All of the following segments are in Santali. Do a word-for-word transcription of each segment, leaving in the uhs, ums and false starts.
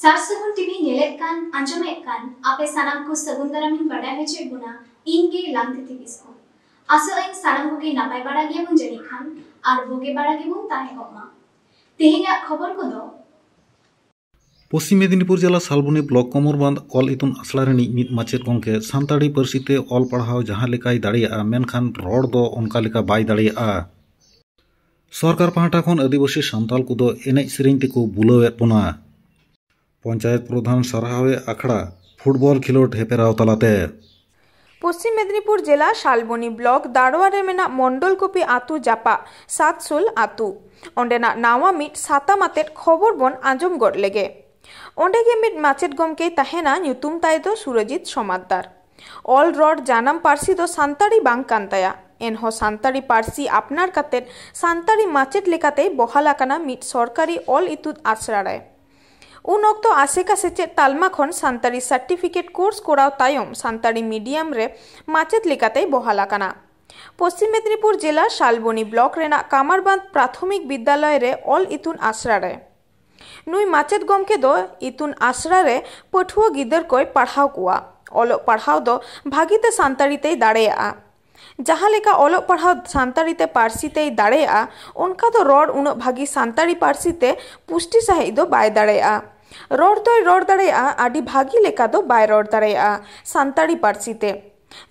ᱥᱟᱨ ᱥᱟᱹᱜᱩᱱ ᱴᱤᱵᱷᱤ ᱧᱮᱞᱮᱫ ᱠᱟᱱ, ᱟᱸᱡᱚᱢᱮᱫ ᱠᱟᱱ ᱟᱯᱮ ᱥᱟᱱᱟᱢ ᱠᱚ ᱥᱟᱹᱜᱩᱱ ᱫᱟᱨᱟᱢᱤᱧ ᱵᱟᱰᱟᱭ ᱦᱚᱪᱚᱭᱮᱫ ᱵᱚᱱᱟ, ᱤᱧ ᱜᱮ ᱞᱟᱝᱛᱤᱛᱤ ᱠᱤᱥᱠᱩ᱾ ᱟᱥᱚᱜ ᱟᱹᱧ ᱥᱟᱱᱟᱢ ᱠᱚᱜᱮ ᱱᱟᱯᱟᱭ ᱵᱟᱲᱟ ᱜᱮᱭᱟᱵᱚᱱ ᱡᱟᱹᱱᱤᱡ ᱠᱷᱟᱱ, ᱟᱨ ᱵᱩᱜᱤ ᱵᱟᱲᱟ ᱜᱮᱵᱚᱱ ᱛᱟᱦᱮᱸ ᱠᱚᱜ ᱢᱟ᱾ ᱛᱮᱦᱮᱧᱟᱜ ᱠᱷᱚᱵᱚᱨ ᱠᱚᱫᱚ᱾ ᱯᱚᱥᱪᱤᱢ ᱢᱮᱫᱤᱱᱤᱯᱩᱨ ᱡᱮᱞᱟ ᱥᱟᱞᱵᱚᱱᱤ ᱵᱞᱚᱠ ᱠᱚᱢᱚᱨᱵᱟᱸᱫᱷ ᱚᱞ ᱤᱛᱩᱱ ᱟᱥᱲᱟ ᱨᱤᱱᱤᱡ ᱢᱤᱫ ᱢᱟᱪᱮᱫ ᱜᱚᱢᱠᱮ ᱥᱟᱱᱛᱟᱲᱤ ᱯᱟᱹᱨᱥᱤ ᱛᱮ ᱚᱞ ᱯᱟᱲᱦᱟᱣ ᱡᱟᱦᱟᱸ ᱞᱮᱠᱟᱭ ᱫᱟᱲᱮᱭᱟᱜᱼᱟ, ᱢᱮᱱᱠᱷᱟᱱ ᱨᱚᱲ ᱫᱚ ᱚᱱᱠᱟ ᱞᱮᱠᱟ ᱵᱟᱭ ᱫᱟᱲᱮᱭᱟᱜᱼᱟ᱾ ᱥᱚᱨᱠᱟᱨ ᱯᱟᱦᱴᱟ ᱠᱷᱚᱱ ᱟᱹᱫᱤᱵᱟᱹᱥᱤ ᱥᱟᱱᱛᱟᱲ ᱠᱚᱫᱚ ᱮᱱᱮᱡ ᱥᱮᱨᱮᱧ ᱛᱮᱠᱚ ᱵᱩᱞᱟᱹᱣᱮᱫ ᱵᱚᱱᱟ᱾ ᱯᱚᱧᱪᱟᱭᱮᱛ ᱯᱨᱚᱫᱷᱟᱱ ᱥᱟᱨᱦᱟᱣᱮ ᱟᱠᱷᱲᱟ ᱯᱷᱩᱴᱵᱚᱞ ᱠᱷᱮᱞᱳᱰ ᱦᱮᱯᱮᱨᱟᱣ ᱛᱟᱞᱟᱛᱮ᱾ ᱯᱚᱥᱪᱤᱢ ᱢᱮᱫᱤᱱᱤᱯᱩᱨ ᱡᱮᱞᱟ ᱥᱟᱞᱵᱚᱱᱤ ᱵᱞᱚᱠ ᱫᱟᱲᱣᱟ ᱨᱮ ᱢᱮᱱᱟᱜ ᱢᱚᱱᱰᱚᱞ ᱠᱚᱯᱤ ᱟᱹᱛᱩ ᱡᱟᱯᱟᱜ ᱥᱟᱛᱥᱳᱞ ᱟᱹᱛᱩ᱾ ᱚᱸᱰᱮᱱᱟᱜ ᱱᱟᱣᱟ ᱢᱤᱫ ᱥᱟᱛᱟᱢ ᱟᱛᱮᱫ ᱠᱷᱚᱵᱚᱨ ᱵᱚᱱ ᱟᱸᱡᱚᱢ ᱜᱚᱫ ᱞᱮᱜᱮ᱾ ᱚᱸᱰᱮ ᱜᱮ ᱢᱤᱫ ᱢᱟᱪᱮᱫ ᱜᱚᱢᱠᱮᱭ ᱛᱟᱦᱮᱱᱟ, ᱧᱩᱛᱩᱢ ᱛᱟᱭ ᱫᱚ ᱥᱩᱨᱚᱡᱤᱛ ᱥᱚᱢᱟᱫᱫᱟᱨ᱾ ᱚᱞ ᱨᱚᱲ ᱡᱟᱱᱟᱢ ᱯᱟᱹᱨᱥᱤ ᱫᱚ ᱥᱟᱱᱛᱟᱲᱤ ᱵᱟᱝ ᱠᱟᱱ ᱛᱟᱭᱟ, ᱮᱱᱦᱚᱸ ᱥᱟᱱᱛᱟᱲᱤ ᱯᱟᱹᱨᱥᱤ ᱟᱯᱱᱟᱨ ᱠᱟᱛᱮᱫ ᱥᱟᱱᱛᱟᱲᱤ ᱢᱟᱪᱮᱫ ᱞᱮᱠᱟᱛᱮᱭ ᱵᱚᱦᱟᱞ ᱟᱠᱟᱱᱟ ᱢᱤᱫ ᱥᱚᱨᱠᱟᱨᱤ ᱚᱞ ᱤᱛᱩᱱ ᱟᱥᱲᱟ ᱨᱮ᱾ ᱩᱱ ᱚᱠᱛᱚ ᱟᱥᱮᱠᱟ ᱥᱮᱪᱮᱫ ᱛᱟᱞᱢᱟ ᱠᱷᱚᱱ ᱥᱟᱱᱛᱟᱲᱤ ᱥᱟᱨᱴᱤᱯᱷᱤᱠᱮᱴ ᱠᱳᱨᱥ ᱠᱚᱨᱟᱣ ᱛᱟᱭᱚᱢ ᱥᱟᱱᱛᱟᱲᱤ ᱢᱤᱰᱤᱭᱟᱢ ᱨᱮ ᱢᱟᱪᱮᱫ ᱞᱮᱠᱟᱛᱮᱭ ᱵᱚᱦᱟᱞ ᱟᱠᱟᱱᱟ᱾ ᱯᱚᱥᱪᱤᱢ ᱢᱮᱫᱤᱱᱤᱯᱩᱨ ᱡᱮᱞᱟ ᱥᱟᱞᱵᱚᱱᱤ ᱵᱞᱚᱠ ᱨᱮᱱᱟᱜ ᱠᱟᱢᱟᱨᱵᱟᱸᱫᱷ ᱯᱨᱟᱛᱷᱚᱢᱤᱠ ᱵᱤᱫᱽᱫᱟᱞᱚᱭ ᱨᱮ ᱚᱞ ᱤᱛᱩᱱ ᱟᱥᱲᱟ ᱨᱮ ᱱᱩᱭ ᱢᱟᱪᱮᱫ ᱜᱚᱢᱠᱮ ᱫᱚ ᱤᱛᱩᱱ ᱟᱥᱲᱟ ᱨᱮ ᱯᱟᱹᱴᱷᱩᱣᱟᱹ ᱜᱤᱫᱟᱹᱨ ᱠᱚᱭ ᱯᱟᱲᱦᱟᱣ ᱠᱚᱣᱟ᱾ ᱚᱞᱚᱜ ᱯᱟᱲᱦᱟᱣ ᱫᱚ ᱵᱷᱟᱹᱜᱤ ᱛᱮ ᱥᱟᱱᱛᱟᱲᱤ ᱛᱮᱭ ᱫᱟᱲᱮᱭᱟᱜᱼᱟ᱾ ᱡᱟᱦᱟᱸ ᱞᱮᱠᱟ ᱚᱞᱚᱜ ᱯᱟᱲᱦᱟᱣ ᱥᱟᱱᱛᱟᱲᱤ ᱛᱮ ᱯᱟᱹᱨᱥᱤ ᱛᱮᱭ ᱫᱟᱲᱮᱭᱟᱜᱼᱟ, ᱚᱱᱠᱟ ᱫᱚ ᱨᱚᱲ ᱩᱱᱟᱹᱜ ᱵᱷᱟᱹᱜᱤ ᱥᱟᱱᱛᱟᱲᱤ ᱯᱟᱹᱨᱥᱤ ᱛᱮ ᱯᱩᱥᱴᱤ ᱥᱟᱺᱦᱤᱡ ᱫᱚ ᱵᱟᱭ ᱫᱟᱲᱮᱭᱟᱜᱼᱟ᱾ ᱨᱚᱲ ᱫᱚᱭ ᱨᱚᱲ ᱫᱟᱲᱮᱭᱟᱜᱼᱟ, ᱟᱹᱰᱤ ᱵᱷᱟᱹᱜᱤ ᱞᱮᱠᱟ ᱫᱚ ᱵᱟᱭ ᱨᱚᱲ ᱫᱟᱲᱮᱭᱟᱜᱼᱟ ᱥᱟᱱᱛᱟᱲᱤ ᱯᱟᱹᱨᱥᱤ ᱛᱮ᱾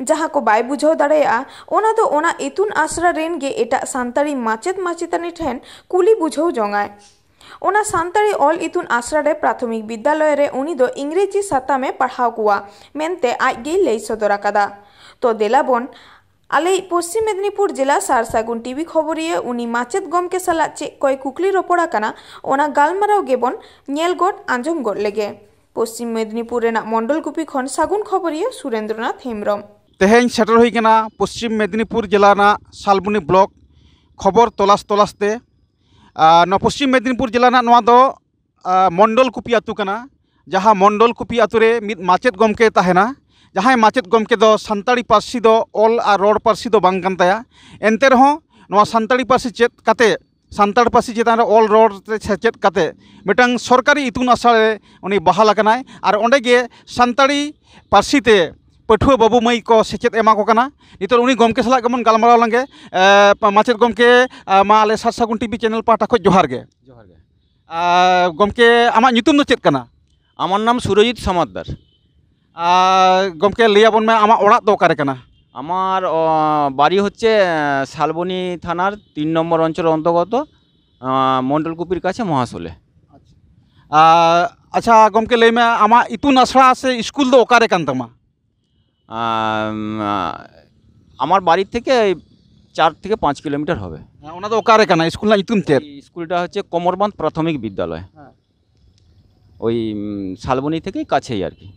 ᱡᱟᱦᱟᱸ ᱠᱚ ᱵᱟᱭ ᱵᱩᱡᱷᱟᱹᱣ ᱫᱟᱲᱮᱭᱟᱜᱼᱟ, ᱚᱱᱟ ᱫᱚ ᱚᱱᱟ ᱤᱛᱩᱱ ᱟᱥᱲᱟ ᱨᱮᱱ ᱜᱮ ᱮᱴᱟᱜ ᱥᱟᱱᱛᱟᱲᱤ ᱢᱟᱪᱮᱫ ᱢᱟᱪᱮᱛᱟᱹᱱᱤ ᱴᱷᱮᱱ ᱠᱩᱞᱤ ᱵᱩᱡᱷᱟᱹᱣ ᱡᱚᱝᱟᱭ᱾ ᱚᱱᱟ ᱥᱟᱱᱛᱟᱲᱤ ᱚᱞ ᱤᱛᱩᱱ ᱟᱥᱲᱟ ᱨᱮ ᱯᱨᱟᱛᱷᱚᱢᱤᱠ ᱵᱤᱫᱽᱫᱟᱞᱚᱭ ᱨᱮ ᱩᱱᱤ ᱫᱚ ᱤᱝᱨᱮᱡᱤ ᱥᱟᱛᱟᱢ ᱮ ᱯᱟᱲᱦᱟᱣ ᱠᱚᱣᱟ ᱢᱮᱱᱛᱮ ᱟᱡ ᱜᱮᱭ ᱞᱟᱹᱭ ᱥᱚᱫᱚᱨ ᱟᱠᱟᱫᱟ᱾ ᱛᱚ ᱫᱮᱞᱟ ᱵᱚᱱ ᱟᱞᱮᱭᱤᱡ ᱯᱚᱥᱪᱤᱢ ᱢᱮᱫᱤᱱᱤᱯᱩᱨ ᱡᱮᱞᱟ ᱥᱟᱨ ᱥᱟᱹᱜᱩᱱ ᱴᱤᱵᱷᱤ ᱠᱷᱚᱵᱚᱨᱤᱭᱟᱹ ᱩᱱᱤ ᱢᱟᱪᱮᱫ ᱜᱚᱢᱠᱮ ᱥᱟᱞᱟᱜ ᱪᱮᱫ ᱠᱚᱭ ᱠᱩᱠᱞᱤ ᱨᱚᱯᱚᱲ ᱟᱠᱟᱱᱟ, ᱚᱱᱟ ᱜᱟᱞᱢᱟᱨᱟᱣ ᱜᱮᱵᱚᱱ ᱧᱮᱞ ᱜᱚᱫ ᱟᱸᱡᱚᱢ ᱜᱚᱫ ᱞᱮᱜᱮ᱾ ᱯᱚᱥᱪᱤᱢ ᱢᱮᱫᱤᱱᱤᱯᱩᱨ ᱨᱮᱱᱟᱜ ᱢᱚᱱᱰᱚᱞ ᱠᱩᱯᱤ ᱠᱷᱚᱱ ᱥᱟᱹᱜᱩᱱ ᱠᱷᱚᱵᱚᱨᱤᱭᱟᱹ ᱥᱩᱨᱮᱱᱫᱨᱚᱱᱟᱛᱷ ᱦᱮᱢᱵᱨᱚᱢ᱾ ᱛᱮᱦᱮᱧ ᱥᱮᱴᱮᱨ ᱦᱩᱭ ᱠᱟᱱᱟ ᱯᱚᱥᱪᱤᱢ ᱢᱮᱫᱤᱱᱤᱯᱩᱨ ᱡᱮᱞᱟ ᱨᱮᱱᱟᱜ ᱥᱟᱞᱵᱚᱱᱤ ᱵᱞᱚᱠ ᱠᱷᱚᱵᱚᱨ ᱛᱚᱞᱟᱥ ᱛᱚᱞᱟᱥ ᱛᱮ᱾ ᱟᱨ ᱱᱚᱣᱟ ᱯᱚᱥᱪᱤᱢ ᱢᱮᱫᱤᱱᱤᱯᱩᱨ ᱡᱮᱞᱟ ᱨᱮᱱᱟᱜ ᱱᱚᱣᱟ ᱫᱚ, ᱟᱨ, ᱢᱚᱱᱰᱚᱞ ᱠᱩᱯᱤ ᱟᱹᱛᱩ ᱠᱟᱱᱟ, ᱡᱟᱦᱟᱸ ᱢᱚᱱᱰᱚᱞ ᱠᱩᱯᱤ ᱟᱹᱛᱩ ᱨᱮ ᱢᱤᱫ ᱢᱟᱪᱮᱫ ᱜᱚᱢᱠᱮ ᱛᱟᱦᱮᱱᱟ, ᱡᱟᱦᱟᱸᱭ ᱢᱟᱪᱮᱫ ᱜᱚᱢᱠᱮ ᱫᱚ ᱥᱟᱱᱛᱟᱲᱤ ᱯᱟᱹᱨᱥᱤ ᱫᱚ ᱚᱞ ᱟᱨ ᱨᱚᱲ ᱯᱟᱹᱨᱥᱤ ᱫᱚ ᱵᱟᱝ ᱠᱟᱱ ᱛᱟᱭᱟ᱾ ᱮᱱᱛᱮ ᱨᱮᱦᱚᱸ ᱱᱚᱣᱟ ᱥᱟᱱᱛᱟᱲᱤ ᱯᱟᱹᱨᱥᱤ ᱪᱮᱫ ᱠᱟᱛᱮ ᱥᱟᱱᱛᱟᱲ ᱯᱟᱹᱨᱥᱤ ᱪᱮᱛᱟᱱ ᱨᱮ ᱚᱞ ᱨᱚᱲ ᱛᱮ ᱥᱮᱪᱮᱫ ᱠᱟᱛᱮ ᱢᱤᱫᱴᱟᱝ ᱥᱚᱨᱠᱟᱨᱤ ᱤᱛᱩᱱ ᱟᱥᱲᱟ ᱨᱮ ᱩᱱᱤ ᱵᱟᱦᱟᱞ ᱟᱠᱟᱱᱟᱭ᱾ ᱟᱨ ᱚᱸᱰᱮ ᱜᱮ ᱥᱟᱱᱛᱟᱲᱤ ᱯᱟᱹᱨᱥᱤ ᱛᱮ ᱯᱟᱹᱴᱷᱩᱣᱟᱹ ᱵᱟᱹᱵᱩ ᱢᱟᱹᱭ ᱠᱚ ᱥᱮᱪᱮᱫ ᱮᱢᱟ ᱠᱚ ᱠᱟᱱᱟ᱾ ᱱᱤᱛᱚᱜ ᱩᱱᱤ ᱜᱚᱢᱠᱮ ᱥᱟᱞᱟᱜ ᱜᱮᱵᱚᱱ ᱜᱟᱞᱢᱟᱨᱟᱣ ᱞᱮᱱᱜᱮ᱾ ᱮ, ᱢᱟᱪᱮᱫ ᱜᱚᱢᱠᱮ, ᱮ, ᱢᱟ ᱟᱞᱮ ᱥᱟᱨ ᱥᱟᱹᱜᱩᱱ ᱴᱤᱵᱷᱤ ᱪᱮᱱᱮᱞ ᱯᱟᱦᱴᱟ ᱠᱷᱚᱱ ᱡᱚᱦᱟᱨ ᱜᱮ᱾ ᱡᱚᱦᱟᱨ ᱜᱮ᱾ ᱟᱨ ᱜᱚᱢᱠᱮ, ᱟᱢᱟᱜ ᱧᱩᱛᱩᱢ ᱫᱚ ᱪᱮᱫ ᱠᱟᱱᱟ? আমার নাম সুরজিৎ সমাদ্দার। ᱟᱨ ᱜᱚᱢᱠᱮ, ᱞᱟᱹᱭ ᱟᱵᱚᱱ ᱢᱮ, ᱟᱢᱟᱜ ᱚᱲᱟᱜ ᱫᱚ ᱚᱠᱟᱨᱮ ᱠᱟᱱᱟ? আমার, ᱚ, বাড়ি হচ্ছে, আ, শালবনী থানার তিন নম্বর অঞ্চল অন্তর্গত, আ, মণ্ডলকুপির কাছে মহাশোলে। ᱟᱨ ᱟᱪᱪᱷᱟ ᱜᱚᱢᱠᱮ, ᱞᱟᱹᱭ ᱢᱮ, ᱟᱢᱟᱜ ᱤᱛᱩᱱ ᱟᱥᱲᱟ ᱥᱮ ᱥᱠᱩᱞ ᱫᱚ ᱚᱠᱟᱨᱮ ᱠᱟᱱ ᱛᱟᱢᱟ? আম, আ, আমার বাড়ি থেকে এই চার থেকে পাঁচ কিলোমিটার হবে। ᱦᱮᱸ, ᱚᱱᱟ ᱫᱚ ᱚᱠᱟᱨᱮ ᱠᱟᱱᱟ? ᱥᱠᱩᱞ ᱨᱮᱱᱟᱜ ᱧᱩᱛᱩᱢ ᱪᱮᱫ? এই স্কুলটা হচ্ছে কোমরবাঁধ প্রাথমিক বিদ্যালয়। ᱦᱮᱸ। ওই, উম, শালবনী থেকেই কাছেই আর কি।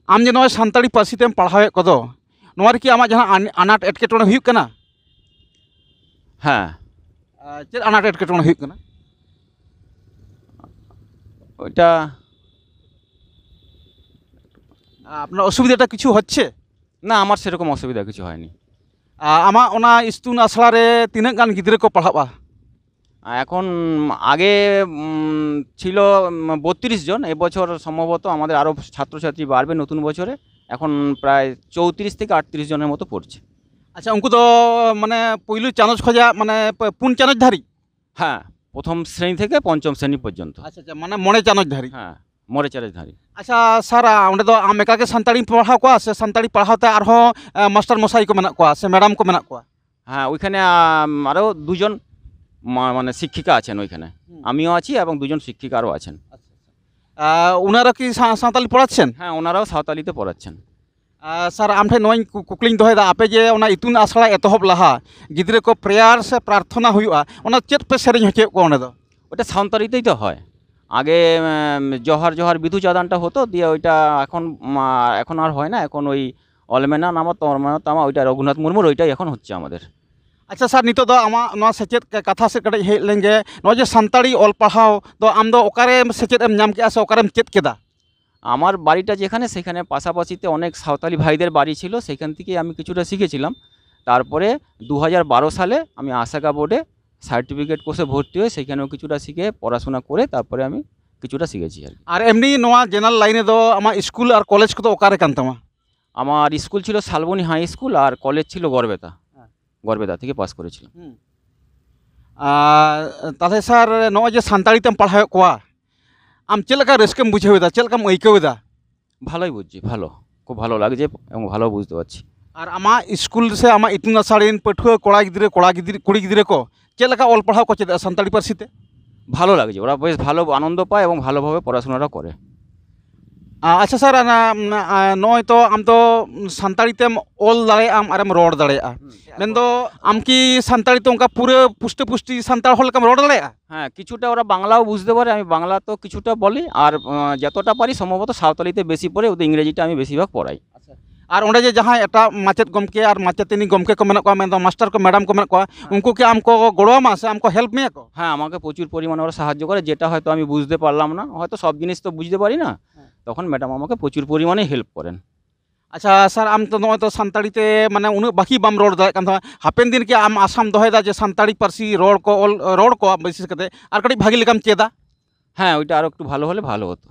ᱟᱢ ᱡᱮ ᱱᱚᱜᱼᱚᱭ ᱥᱟᱱᱛᱟᱲᱤ ᱯᱟᱹᱨᱥᱤ ᱛᱮᱢ ᱯᱟᱲᱦᱟᱣᱮᱫ ᱠᱚᱫᱚ, ᱱᱚᱣᱟ ᱨᱮᱠᱤ ᱟᱢᱟᱜ ᱡᱟᱦᱟᱸ ᱟᱱ-, ᱟᱱᱟᱴ ᱮᱴᱠᱮᱴᱚᱬᱮ ᱦᱩᱭᱩᱜ ᱠᱟᱱᱟ? হ্যাঁ। ᱟᱨ ᱪᱮᱫ ᱟᱱᱟᱴ ᱮᱴᱠᱮᱴᱚᱬᱮ ᱦᱩᱭᱩᱜ ᱠᱟᱱᱟ? ওইটা আপনার অসুবিধাটা কিছু হচ্ছে? না, আমার সেরকম অসুবিধা কিছু হয়নি। ᱟᱢᱟᱜ ᱚᱱᱟ ᱤᱛᱩᱱ ᱟᱥᱲᱟ ᱨᱮ ᱛᱤᱱᱟᱹᱜ ᱜᱟᱱ ᱜᱤᱫᱽᱨᱟᱹ ᱠᱚ ᱯᱟᱲᱦᱟᱜᱼᱟ? এখন আগে, উম, ছিল, উম, বত্রিশ জন। এবছর সম্ভবত আমাদের আরও ছাত্রছাত্রী বাড়বে নতুন বছরে। এখন প্রায় চৌত্রিশ থেকে আটত্রিশ জনের মতো পড়ছে। ᱟᱪᱪᱷᱟ, ᱩᱱᱠᱩ ᱫᱚ ᱢᱟᱱᱮ ᱯᱩᱭᱞᱩ ᱪᱟᱱᱟᱪ ᱠᱷᱚᱱᱟᱜ ᱢᱟᱱᱮ ᱯᱮ-, ᱯᱩᱱ ᱪᱟᱱᱟᱪ ᱫᱷᱟᱹᱨᱤᱡ? হ্যাঁ, প্রথম শ্রেণী থেকে পঞ্চম শ্রেণী পর্যন্ত। ᱟᱪᱪᱷᱟ, ᱟᱪᱪᱷᱟ, ᱢᱟᱱᱮ ᱢᱚᱬᱮ ᱪᱟᱱᱟᱪ ᱫᱷᱟᱹᱨᱤᱡ᱾ হ্যাঁ, ᱢᱚᱬᱮ ᱪᱟᱱᱟᱪ ᱫᱷᱟᱹᱨᱤᱡ᱾ ᱟᱪᱪᱷᱟ ᱥᱟᱨ, ᱚᱸᱰᱮ ᱫᱚ ᱟᱢ ᱮᱠᱟ ᱜᱮ ᱥᱟᱱᱛᱟᱲᱤᱢ ᱯᱟᱲᱦᱟᱣ ᱠᱚᱣᱟ ᱥᱮ ᱥᱟᱱᱛᱟᱲᱤ ᱯᱟᱲᱦᱟᱣ ᱛᱮ ᱟᱨᱦᱚᱸ, ᱮ, ᱢᱟᱥᱴᱟᱨ ᱢᱚᱥᱟᱭ ᱠᱚ ᱢᱮᱱᱟᱜ ᱠᱚᱣᱟ ᱥᱮ ᱢᱮᱰᱟᱢ ᱠᱚ ᱢᱮᱱᱟᱜ ᱠᱚᱣᱟ? হ্যাঁ, ওইখানে, আম, আরও দুজন মা-, মানে শিক্ষিকা আছেন ওইখানে। হুম। আমিও আছি এবং দুজন শিক্ষিকা আরও আছেন। আচ্ছা, আচ্ছা। ᱟᱨ ᱚᱱᱟ ᱨᱮᱠᱤ ᱥᱟ-, ᱥᱟᱱᱛᱟᱲᱤ ᱯᱟᱲᱦᱟᱜ ᱥᱮᱱ? হ্যাঁ, ওনারাও সাঁওতালিতে পড়াচ্ছেন। ᱟᱨ ᱥᱟᱨ, ᱟᱢ ᱴᱷᱮᱱ ᱱᱚᱣᱟᱧ ᱠᱩ-, ᱠᱩᱠᱞᱤᱧ ᱫᱚᱦᱚᱭᱮᱫᱟ, ᱟᱯᱮ ᱡᱮ ᱚᱱᱟ ᱤᱛᱩᱱ ᱟᱥᱲᱟ ᱮᱛᱚᱦᱚᱵ ᱞᱟᱦᱟ ᱜᱤᱫᱽᱨᱟᱹ ᱠᱚ ᱯᱨᱮᱭᱟᱨ ᱥᱮ ᱯᱨᱟᱨᱛᱷᱚᱱᱟ ᱦᱩᱭᱩᱜᱼᱟ, ᱚᱱᱟ ᱪᱮᱫ ᱯᱮ ᱥᱮᱨᱮᱧ ᱦᱚᱪᱚᱭᱮᱫ ᱠᱚᱣᱟ ᱚᱸᱰᱮ ᱫᱚ? ওটা সাঁওতালিতেই তো হয়। আগে, উম, জহার জহার বিধু চাঁদানটা হতো, দিয়ে ওইটা এখন, উম, এখন আর হয় না, এখন ওই অলমেনা নামা তরমেনা তামা, ওইটা রঘুনাথ মুর্মুর, ওইটাই এখন হচ্ছে আমাদের। ᱟᱪᱪᱷᱟ ᱥᱟᱨ, ᱱᱤᱛᱚᱜ ᱫᱚ ᱟᱢᱟᱜ ᱱᱚᱣᱟ ᱥᱮᱪᱮᱫ ᱠᱟ-, ᱠᱟᱛᱷᱟ ᱥᱮᱫ ᱠᱟᱹᱴᱤᱡ ᱦᱮᱡ ᱞᱮᱱᱜᱮ᱾ ᱱᱚᱜᱼᱚᱭ ᱡᱮ ᱥᱟᱱᱛᱟᱲᱤ ᱚᱞ ᱯᱟᱲᱦᱟᱣ ᱫᱚ ᱟᱢ ᱫᱚ ᱚᱠᱟᱨᱮ ᱥᱮᱪᱮᱫ ᱮᱢ ᱧᱟᱢ ᱠᱮᱫᱼᱟ ᱥᱮ ᱚᱠᱟᱨᱮᱢ ᱪᱮᱫ ᱠᱮᱫᱟ? আমার বাড়িটা যেখানে, সেখানে পাশাপাশিতে অনেক সাঁওতালি ভাইদের বাড়ি ছিল, সেখান থেকে আমি কিছুটা শিখেছিলাম। তারপরে দু হাজার বারো সালে আমি আসাকা বোর্ডে সার্টিফিকেট কোর্সে ভর্তি হয়ে সেখানেও কিছুটা শিখে পড়াশোনা করে তারপরে আমি কিছুটা শিখেছি আর কি। আর এমনি নওয়া জেনারেল লাইনে ᱫᱚ ᱟᱢᱟᱜ ᱥᱠᱩᱞ ᱟᱨ ᱠᱚᱞᱮᱡᱽ ᱠᱚᱫᱚ ᱚᱠᱟᱨᱮ ᱠᱟᱱ ᱛᱟᱢᱟ? আমার স্কুল ছিল শালবনী হাই স্কুল আর কলেজ ছিল গড়বেতা। হ্যাঁ। গড়বেতা থেকে পাস করেছিলাম। হুম। ᱟᱨ ᱛᱟᱦᱚᱞᱮ ᱥᱟᱨ, ᱱᱚᱜᱼᱚᱭ ᱡᱮ ᱥᱟᱱᱛᱟᱲᱤ ᱛᱮᱢ ᱯᱟᱲᱦᱟᱣᱮᱫ ᱠᱚᱣᱟ, ᱟᱢ ᱪᱮᱫ ᱞᱮᱠᱟ ᱨᱟᱹᱥᱠᱟᱹᱢ ᱵᱩᱡᱷᱟᱹᱣ ᱮᱫᱟ, ᱪᱮᱫ ᱞᱮᱠᱟᱢ ᱟᱹᱭᱠᱟᱹᱣ ᱮᱫᱟ? ভালোই বুঝছি, ভালো, খুব ভালো লাগছে এবং ভালো বুঝতে পারছি। ᱟᱨ ᱟᱢᱟᱜ ᱥᱠᱩᱞ ᱥᱮ ᱟᱢᱟᱜ ᱤᱛᱩᱱ ᱟᱥᱲᱟ ᱨᱮᱱ ᱯᱟᱹᱴᱷᱩᱣᱟᱹ ᱠᱚᱲᱟ ᱜᱤᱫᱽᱨᱟᱹ, ᱠᱚᱲᱟ ᱜᱤᱫᱽᱨᱟᱹ, ᱠᱩᱲᱤ ᱜᱤᱫᱽᱨᱟᱹ ᱠᱚ ᱪᱮᱫ ᱞᱮᱠᱟ ᱚᱞ ᱯᱟᱲᱦᱟᱣ ᱠᱚ ᱪᱮᱫ ᱮᱫᱟ ᱥᱟᱱᱛᱟᱲᱤ ᱯᱟᱹᱨᱥᱤ ᱛᱮ? ভালো লাগছে, ওরা বেশ ভালো আনন্দ পায় এবং ভালোভাবে পড়াশোনাটা করে। ᱟᱪᱪᱷᱟ ᱥᱟᱨ, ᱚᱱᱟ, ᱱᱚᱜᱼᱚᱭ ᱛᱚ ᱟᱢ ᱫᱚ ᱥᱟᱱᱛᱟᱲᱤ ᱛᱮᱢ ᱚᱞ ᱫᱟᱲᱮᱭᱟᱜᱼᱟᱢ ᱟᱨᱮᱢ ᱨᱚᱲ ᱫᱟᱲᱮᱭᱟᱜᱼᱟ, ᱦᱩᱸ᱾ ᱢᱮᱱᱫᱚ ᱟᱢ ᱠᱤ ᱥᱟᱱᱛᱟᱲᱤ ᱛᱮ ᱚᱱᱠᱟ ᱯᱩᱨᱟᱹ ᱯᱩᱥᱴᱟᱹ ᱯᱩᱥᱴᱤ ᱥᱟᱱᱛᱟᱲ ᱦᱚᱲ ᱞᱮᱠᱟᱢ ᱨᱚᱲ ᱫᱟᱲᱮᱭᱟᱜᱼᱟ? হ্যাঁ, কিছুটা ওরা বাংলাও বুঝতে পারে, আমি বাংলা তো কিছুটা বলি, আর আহ, যতটা পারি সম্ভবত সাঁওতালিতে বেশি পড়ে, ওদের ইংরেজিটা আমি বেশিরভাগ পড়াই। আচ্ছা। আর ওঁᱰᱮ ᱡᱮ ᱡᱟᱦᱟᱸᱭ ᱮᱴᱟᱜ ᱢᱟᱪᱮᱫ ᱜᱚᱢᱠᱮ ᱟᱨ ᱢᱟᱪᱮᱛᱟᱹᱱᱤ ᱜᱚᱢᱠᱮ ᱠᱚ ᱢᱮᱱᱟᱜ ᱠᱚᱣᱟ, ᱢᱮᱱᱫᱚ ᱢᱟᱥᱴᱟᱨ ᱠᱚ, ম্যাডাম ᱠᱚ ᱢᱮᱱᱟᱜ ᱠᱚᱣᱟ, ᱦᱮᱸ᱾ ᱩᱱᱠᱩ ᱠᱤ ᱟᱢ ᱠᱚ ᱜᱚᱲᱚ ᱟᱢᱟ ᱥᱮ ᱟᱢ ᱠᱚ ᱦᱮᱞᱯ ᱢᱮᱭᱟ ᱠᱚ? হ্যাঁ, আমাকে প্রচুর পরিমাণে ওরা সাহায্য করে, যেটা হয়তো আমি বুঝতে পারলাম না, হয়তো সব জিনিস তো বুঝতে পারি না, হ্যাঁ। তখন ম্যাডাম আমাকে প্রচুর পরিমাণে হেল্প করেন। ᱟᱪᱪᱷᱟ ᱥᱟᱨ, ᱟᱢ ᱛᱚ ᱱᱚᱜᱼᱚᱭ ᱛᱚ ᱥᱟᱱᱛᱟᱲᱤ ᱛᱮ ᱢᱟᱱᱮ ᱩᱱᱟᱹᱜ ᱵᱟᱹᱠᱤ ᱵᱟᱢ ᱨᱚᱲ ᱫᱟᱲᱮᱭᱟᱜ ᱠᱟᱱ ᱛᱟᱦᱮᱸᱫ, ᱦᱟᱯᱮᱱ ᱫᱤᱱ ᱠᱤ ᱟᱢ ᱟᱥᱟᱢ ᱫᱚᱦᱚᱭᱮᱫᱟ ᱡᱮ ᱥᱟᱱᱛᱟᱲᱤ ᱯᱟᱹᱨᱥᱤ ᱨᱚᱲ ᱠᱚ, ᱚᱞ, ᱨᱚᱲ ᱠᱚ ᱵᱤᱥᱮᱥ ᱠᱟᱛᱮ ᱟᱨ ᱠᱟᱹᱴᱤᱡ ᱵᱷᱟᱜᱮ ᱞᱮᱠᱟᱢ ᱪᱮᱫᱟ? হ্যাঁ, ওইটা আরও একটু ভালো হলে ভালো হতো।